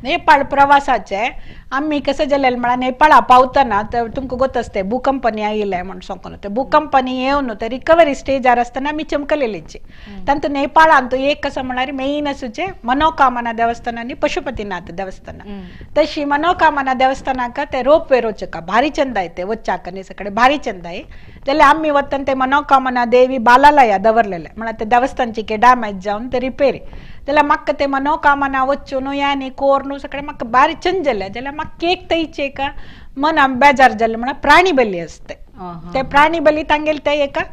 नेपाळ प्रवासाचे आमी कशें जालें म्हळ्यार नेपाळा पावतना तुमकां गोत आसता भूकंपनी आयिल्लें म्हूण सांगून ते भूकंपनी येवन ते रिकवरी स्टेजार आसतना आमी चमकलेलीची. तांतू नेपाळांत एक कसं म्हळ्यार मेन आसूचे मनोकामना देवस्थान आनी पशुपतीनाथ देवस्थान. तशी मनोकामना देवस्थानाक ते रोप वे रोचका भारी चंदाय ते वच्चाक न्ही सगळे भारी चंदाय जाल्यार आमी वतना ते मनोकामना देवी बालालया दवरलेले म्हळ्यार ते देवस्थानची के डॅमेज जावन ते रिपेरी जाल्यार म्हाका ते मनोकामना वचून ह्या कोर्न सगळे म्हाका भारी चंद जालें. जाल्यार म्हाका केक थंयचे एका मनान बेजार जालें म्हळ्यार प्राणी बली आसता ते प्राणी बली तांगेले ते एका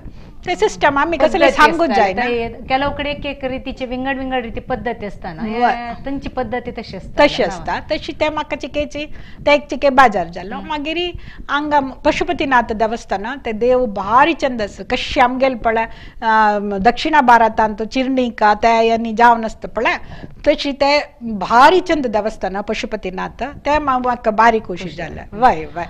ते सिस्टम आमी कसले सांगूच जायना. ಕೆಲವು ಕಡೆ एक एक रितीचे विंगड विंगड रिती पद्दती आसता ना तांची पद्दती तशी आसता तशी आसता तशी ते म्हाका चिकेची ते एक चिके बाजार जालो. मागीर हांगा पशुपतीनाथ देवस्थान ते देव भारी चंद आसा कशें आमगेले पळय दक्षिणा भारतांत चिर्णिका ते आनी जावन आसता पळय तशी ते भारी चंद देवस्थान पशुपतीनाथ ते म्हाका बारी खुशी जालें. वय वय.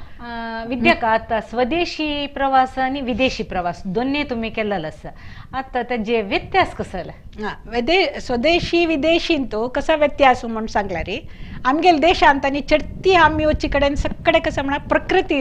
विद्याका आता स्वदेशी प्रवास आणि विदेशी प्रवास दोन्ही तुम्ही केलेला आसा आता ताजे व्यत्यास कसो जाले? स्वदेशी विदेशींत कसो व्यत्यास म्हूण सांगल्यार आमगेले देशांत आनी चडती आमी वचचे कडेन सगळे कसं म्हळ्यार प्रकृती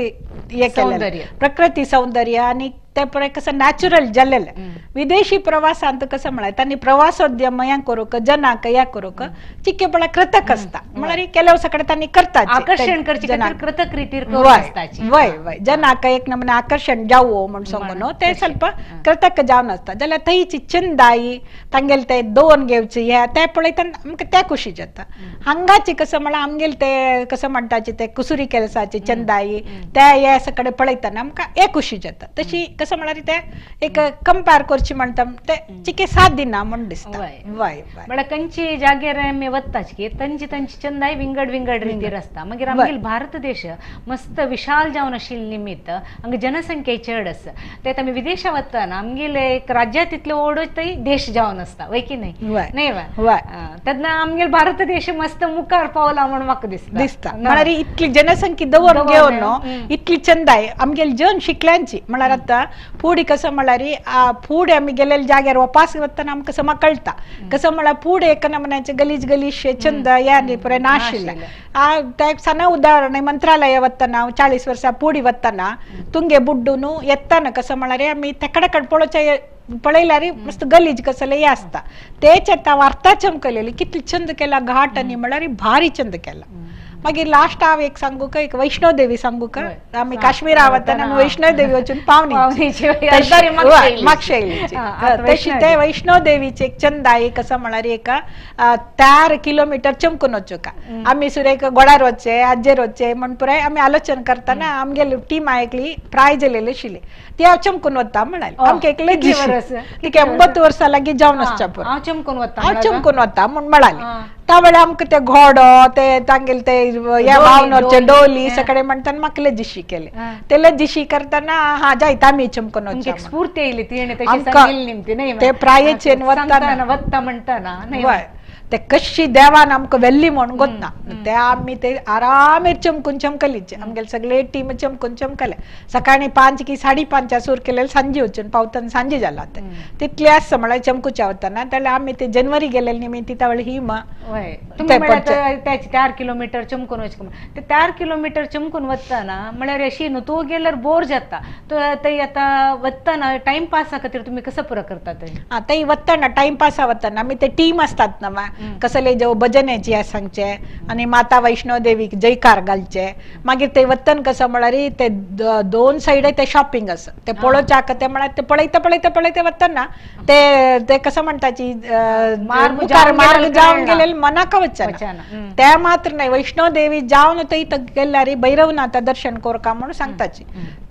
हे केलें प्रकृती सौंदर्य आनी ते पळय कसं नॅचरल जाल्लेले. विदेशी प्रवास अंत कसं म्हळ्यार तांणी प्रवासोद्यम हें करूंक जनाक हें करूंक चिके पळय कृतक आसता म्हळ्यार ಕೆಲವು सगळे तांणी करतात आकर्षण करचे खातीर कृतक रितीर वय वय जनाक एक नमुने आकर्षण जावो म्हण सांगून ते ಸ್ವಲ್ಪ कृतक जावन आसता. जाल्यार थंयची चंदाई तांगेले ते दोन घेवची हे ते पळयतना आमकां ते खुशी जाता. हांगाची कसं म्हळ्यार आमगेले ते कसं म्हणटाचे ते कुसुरी केलसाची चंदाई ते हे सगळे पळयतना आमकां हे खुशी जाता. तशी कसं म्हळ्यार ते एक कंपेर करची म्हणटा ते चिके साथ दिना म्हण दिसता. वय वय म्हळ्यार खंयची जाग्यार आमी वताच की तांची तांची चंदाई विंगड विंगड रितीर आसता. मागीर आमगेलो भारत देश मस्त विशाल जावन आशिल्ले निमित्त हांगा जनसंख्या चड आसा. ते आमी विदेशा वतना आमगेले एक राज्यात तितले ओड थंय देश जावन आसता वय की न्हय न्हय वा तेन्ना आमगेलो भारत देश मस्त मुखार पावला म्हण म्हाका दिसता दिसता. म्हळ्यार इतली जनसंख्या दवरून घेवन इतली चंदाय आमगेले जन शिकल्यांची म्हळ्यार आतां फुडें कसं म्हळ्यार फुडें आमी गेलेले जाग्यार वापास वतना आमकां समा कळटा कसं म्हळ्यार फुडें एक नमुन्याचे गलीज गलीज चंद ह्या पुराय नाशिल्लें. त्या सण उदाहरण मंत्रालय वतना 40 वर्सां पुडी वतना तुंगे बुड्डून येताना कसं म्हळ्यार आमी तेकडे कड पळोवच्या पळयल्यार मस्त गलीज कसले हे आसता तेच आतां वार्ता चमकलेली कितली चंद केला घाट आनी म्हळ्यार भारी चंद केला. मागीर लास्ट हांव एक सांगू का एक वैष्णो देवी सांगू का आमी काश्मीरा वतना आमी वैष्णो देवी वचून पावणी मागशेलीची तशी ते वैष्णो देवीचे एक चंदाई कसं म्हळ्यार एक 4 किलोमीटर चमकून वचूका आमी सुरेक गोडार वचचे आजेर वचचे म्हण पुराय आमी आलोचन करतना आमगेली टीम एकली प्राय जालेली आशिल्ली ती हांव चमकून वता म्हणाली आमकां एकले तिका 80 वर्सां लागीं जावन आसच्या पुरो हांव चमकून वता हांव चमकून वता म्हूण म्हणाली. त्या वेळार आमकां ते घोडो ते तांगेले ते ह्या भावनोचे डोली सगळे म्हणटाना म्हाका लजिशी केले ते लजिशी करतना हा जायत आमी चमकून वचचे स्फूर्ती येयली तिणें तशी सांगिल्ली निमती न्हय ते प्रायेचेन वतना वता म्हणटाना वय ते कशी देवान आमकां व्हेल्ली म्हण गोतना ते आमी ते आरामेर चमकून चमकलीचे आमगेले सगळे टीम चमकून चमकले. सकाळी 5 की 5:30 सूर केलेले सांजे वचून पावतना सांजे जाला ते तितले आसता म्हळ्यार चमकुच्या वतना. जाल्यार आमी ते जनवरी गेलेले निमित्त त्या वेळार हिम तुमी 4 किलोमीटर चमकून वचून ते 4 किलोमीटर चमकून वतना म्हळ्यार अशी न्हू तूं गेल्यार बोर जाता थंय आतां वतना टायमपासा खातीर तुमी कसो पुरो करता थंय? आं थंय वतना टायमपासा वतना आमी ते टीम आसतात ना कसले जो भजनाची सांगचे आनी माता वैष्णो देवीक जयकार घालचे. मागीर ते वतन कसं म्हळ्यार ते 2 सायड ते शॉपिंग आसा ते पळोवच्याक ते म्हळ्यार ते पळयता पळयता पळयता वतना ते ते कसं म्हणटाची मुखार मार्ग जावन गेलेले मनाक वचना ते मात्र न्हय वैष्णो देवी जावन थंय गेल्यार भैरवनाथ दर्शन करका म्हणून सांगताची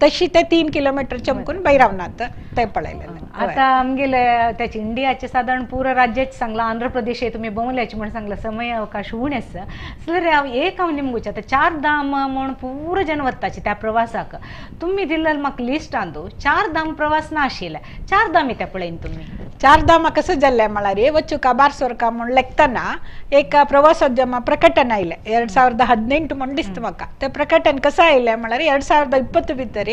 तशी ते 3 किलोमीटर चमकून भैरवनाथ ते पळयलेले. आतां आमगेले त्याचे इंडियाचे सादारण पुरो राज्याचे सांगला आंध्र प्रदेश तुमी भोंवल्याचे म्हण सांगला समय अवकाश उणें आसा जाल्यार हांव एक हांव निमगुचें आतां 4 धाम म्हण पुरो जन वताचे त्या प्रवासाक तुमी दिल्लें म्हाका लिस्ट आंदू 4 धाम प्रवास ना आशिल्ले 4 धाम येता पळयन तुमी 4 धाम कसं जाल्लें म्हळ्यार वचुका बारसोरका म्हूण लेखतना एक प्रवासोद्यम प्रकटन आयलें 2018 म्हूण दिसता म्हाका ते प्रकटन कसं आयलें म्हळ्यार 2020 भितर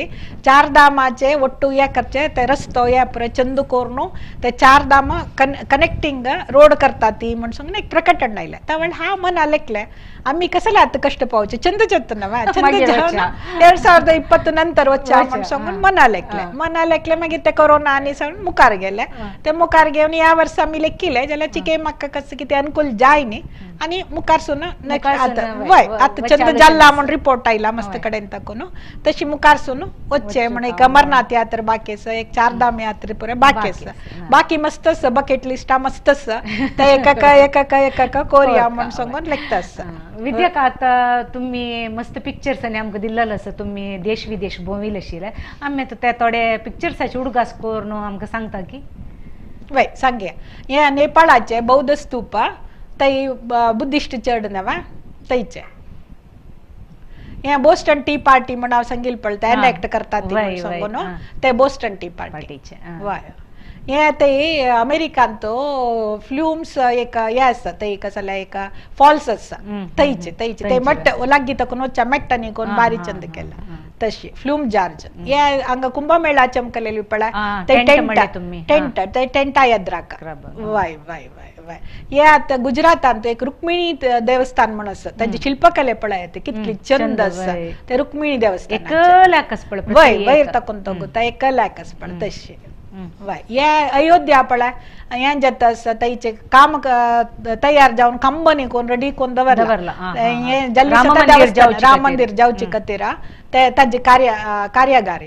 4 धामाचे ಒಟ್ಟು हे करचे ते रस्तो हे पुराय चंद करून ते 4 धाम कनेक्टिंग रोड करता ती म्हण सांगून एक प्रकटन आयलें. त्या वेळार हांव मना लेखलें आमी कसले आतां कश्ट पावचे चंद जाता ना चंद जावन 2020 नंतर वचचे म्हण सांगून मना लेखलें मना लेखलें मागीर ते कोरोना आनी सांगून मुखार गेले ते मुखार घेवन ह्या वर्सा आमी लेखिलें जाल्यार चिके म्हाका कसं कितें अनुकूल जाय न्ही आनी मुखार सून आतां वय आतां चंद जाला म्हूण रिपोर्ट आयला मस्त कडेन ताकून तशी मुखार सून वचचे म्हण एक अमरनाथ यात्रा बाकी आसा एक 4 धाम यात्रा पुराय बाकी आसा बाकी मस्त आसा बकेट लिस्टा मस्त आसा ते एकाका एकाका एकाका कोरया म्हूण सांगून लेखता आसा. विद्याक आतां तुमी मस्त पिक्चर्स आनी आमकां दिल्लेलो आसा तुमी देश विदेश भोंविल्ले आशिल्ले आमी आतां ते थोडे पिक्चर्साचे उडगास करून आमकां सांगता की वय सांगया हे नेपाळाचे बौद्ध स्तूप थंय बुद्धिस्ट चड नवा थंयचे हे बोस्टन टी पार्टी म्हण हांव सांगिल्लें पळय ते एनॅक्ट करतात ती म्हण सांगून ते बोस्टन टी पार्टीचे वय हे ते अमेरिकांत फ्लुम्स एक हे आसा थंय कसले एक फॉल्स आसा थंयचे थंयचे ते मट्ट लागीं तकून वचच्या मेट्टांनी कोण बारी चंद केला तशी फ्लूम जार्ज हे हांगा कुंभमेळा चमकलेली पळय ते टेंट टेंट ते टेंटा येद्राक वय वय वय वय हे आतां गुजरातांत एक रुक्मिणी देवस्थान म्हण आसा, तांची शिल्पकले पळय कितली चंद आसा ते रुक्मिणी देवस्थान एकल्याक आसा पळय, वय वयर ताकून तोगुता एकल्याक आसा पळय तशें. वय हे अयोध्या पळय हें जाता आसा तांचे काम तयार जावन कंबनी कोन्न रेडी कोन्न दवरला, हें जाल्लें राम मंदिर जावचे खातीर ते ताजे कार्यागार.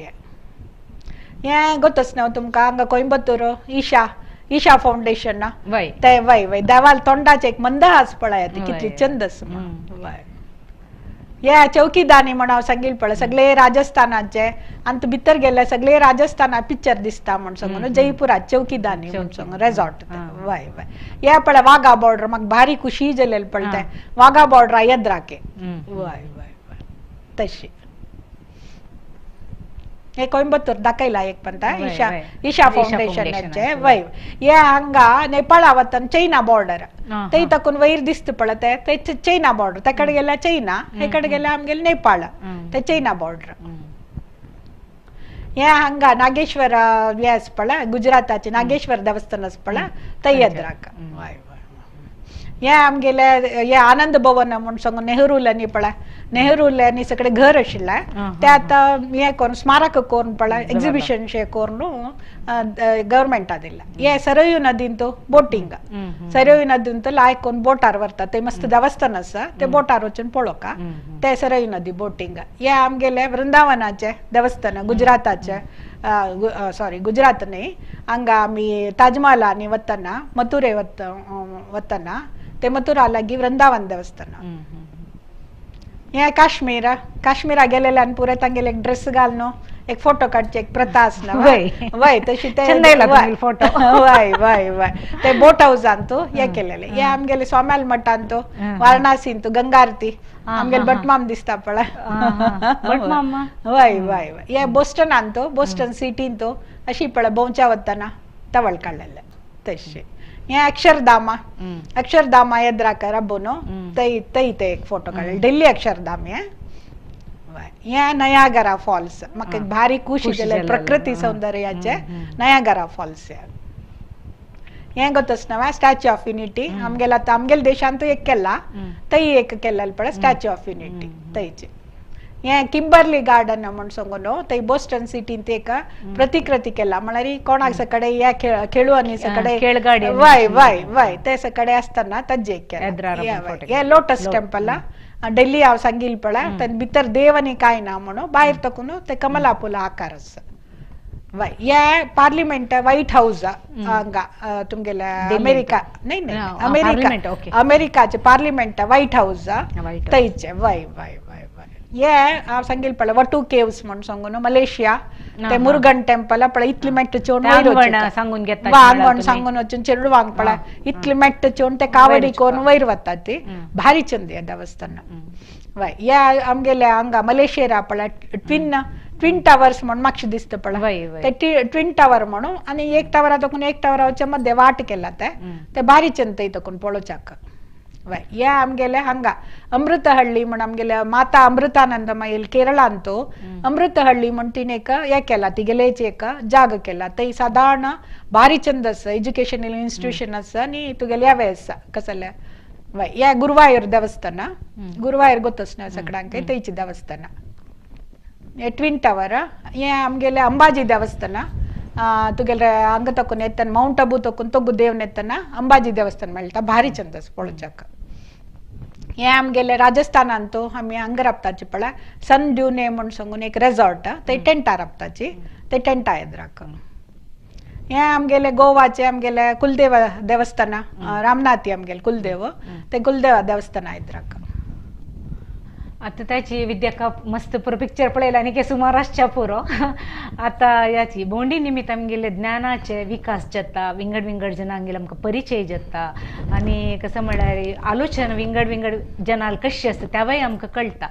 हें गोतच न्हू तुमकां हांगा कोयंबतूर ईशा ईशा फाउंडेशन ते वय वय देवाल तोंडाचे एक मंदहास पळय कितली चंद आसा म्हण. वय हे चौकीदानी म्हण हांव सांगील पळय सगळे राजस्थानाचे आनी भितर गेले सगळे राजस्थाना पिक्चर दिसता म्हण सांगून जयपुरात चौकीदानी म्हण सांगून रेजॉर्ट. वय वय हे पळय वाघा बॉर्डर म्हाका भारी खुशी जालेली पळय ते वाघा बॉर्डर येद्राके. वय वय वय तशी हे कोयंबतूर दाखयला एक पंता ईशा ईशा फाउंडेशनाचे. वय हे हांगा नेपाळा वतान चायना बॉर्डर थंय ताकून वयर दिसता पळय ते चायना बॉर्डर, त्या कडेन गेल्या चायना, हे कडेन गेल्या आमगेले नेपाळ, ते चायना बॉर्डर. हे हांगा नागेश्वर हे आसा पळय गुजराताचे नागेश्वर देवस्थान आसा पळय थंय येद्राक. वय वय हे आमगेले हे आनंद भवन म्हूण सांगून नेहरूल्यानी पळय नेहरूल्यानी सगळे घर आशिल्लें ते आतां हें करून स्मारक करून पळय एक्झिबिशन शे करून गव्हर्मेंटा दिला. हे सरयू नदींत बोटींग, सरयू नदींत लायक करून बोटार व्हरता, ते मस्त देवस्थान आसा ते बोटार वचून पळोवका ते सरयू नदी बोटींग. हे आमगेले वृंदावनाचे देवस्थान गुजराताचे, सॉरी गुजरात न्ही हांगा आमी ताजमहालांनी वतना मथुरे वतना ते मथुरा लागीं वृंदावन देवस्थान. हे काश्मीर, काश्मीरा गेलेल्यान पुरे तांगेले एक ड्रेस घाल न्हू एक फोटो काडचे एक प्रथा आसना वय तशी ते फोटो. वय वय वय ते बोट हावजांत हे केलेले. हे आमगेले स्वाम्याल मठांत वारणासींत गंगारती आमगेले भटमाम दिसता पळय. वय वय वय हे बोस्टनांत बोस्टन सिटींत अशी पळय भोंवच्या वतना तवळ काडलेले तशे. हे अक्षरधामा, अक्षरधामा येद्राक रब्बून तै तै ते एक फोटो काडले दिल्ली अक्षरधाम. हे हे नयागरा फॉल्स म्हाका भारी खुशी जाले प्रकृती सौंदर्याचे नयागरा फॉल्स. हें गोतच न्हू स्टॅच्यू ऑफ युनिटी आमगेले आतां आमगेले देशांत एक केला थंय एक केल्लें पळय स्टॅच्यू ऑफ युनिटी थंयचे. हें किंबर्ली गार्डन म्हण सांगून न्हू थंय बोस्टन सिटींत एक प्रतिकृती केला म्हळ्यार कोणाक सकडे हे खेळूनी सकडे वय वय वय ते सकडे आसतना ताजें एक केला. हे लोटस टेम्पल ಡೆಲ್ಲಿ हांव सांगील पळय तांचे भितर देव आनी कांय ना म्हणून भायर तकून ते कमला फुला आकार आसा. वय हे पार्लिमेंट व्हाईट हाऊस हांगा तुमगेले अमेरिका न्ही न्ही अमेरिका अमेरिकाचे पार्लिमेंट व्हाईट हाऊस थंयचे. वय वय वय वय हे हांव सांगील पळय वटू केव्स म्हण सांगून मलेशिया ते मुरुगन टेम्पल पळय इतली मेट्ट चेवन वयर सांगून घेता वांगण सांगून वचून चेडवांक पळय इतली मेट्ट चेवन ते कावडी करून वयर वता ती भारी चंद ह्या देवस्थान. वय हे आमगेले हांगा मलेशिया पळय ट्विन ट्विन टावर्स म्हण मातशें दिसता पळय ते ट्विन टावर म्हणून आनी एक टावरा तकून एक टावराच्या मध्ये वाट केला ते ते भारी चंद थंय तकून पळोवच्याक. वय हे आमगेले हांगा अमृतहಳ್ಳಿ म्हण आमगेले माता अमृतानंदमयी केरळांत अमृतहಳ್ಳಿ म्हण तिणें एक हें केला तिगेलेच एक जाग केला थंय सादारण भारी चंद आसा एज्युकेशनल इन्स्टिट्यूशन आसा आनी तुगेले हें आसा कसलें. वय हे गुरुवायूर देवस्थान, गुरुवायूर गोतच न्हू सगळ्यांक थंयचें देवस्थान. हे ट्विन टावर हे आमगेले अंबाजी देवस्थान तुगेले हांगा तकून येतना मावंट आबू तकून तोगू देवन येतना अंबाजी देवस्थान मेळटा भारी चंद आसा पळोवच्याक. हे आमगेले राजस्थानांत आमी हांगा राबताची पळय सन ड्युने म्हण सांगून एक रेजॉर्ट थंय टेंटां राबताची ते टेंटा येद्राक. हे आमगेले गोवाचे आमगेले कुलदेव देवस्थान रामनाथी आमगेले कुलदेव ते कुलदेव देवस्थान येद्राक. आता त्याची विद्याका मस्त पुरो पिक्चर पळयला आनी सुमार आसच्या पुरो. आतां याची भोंवडी निमित्त आमगेले ज्ञानाचे विकास जाता, विंगड विंगड जनांगेले आमकां परिचय जाता आनी कसं म्हळ्यार आलोचन विंगड विंगड जनाल कशी आसता तेवूय आमकां कळटा.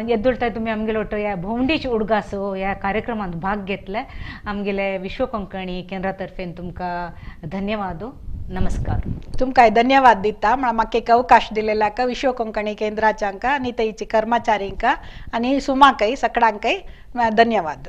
येदोळटा तुमी आमगेले वटो ह्या भोंवडेचे उडगासो ह्या कार्यक्रमांत भाग घेतले आमगेले विश्व कोंकणी केंद्रा तर्फेन तुमकां धन्यवाद, नमस्कार. तुमकां धन्यवाद दिता म्हळ्यार म्हाका एक अवकाश दिलेल्याक विश्व कोंकणी केंद्राच्यांक आनी थंयचे कर्मचारींक आनी सुमाकय सगळ्यांकय धन्यवाद.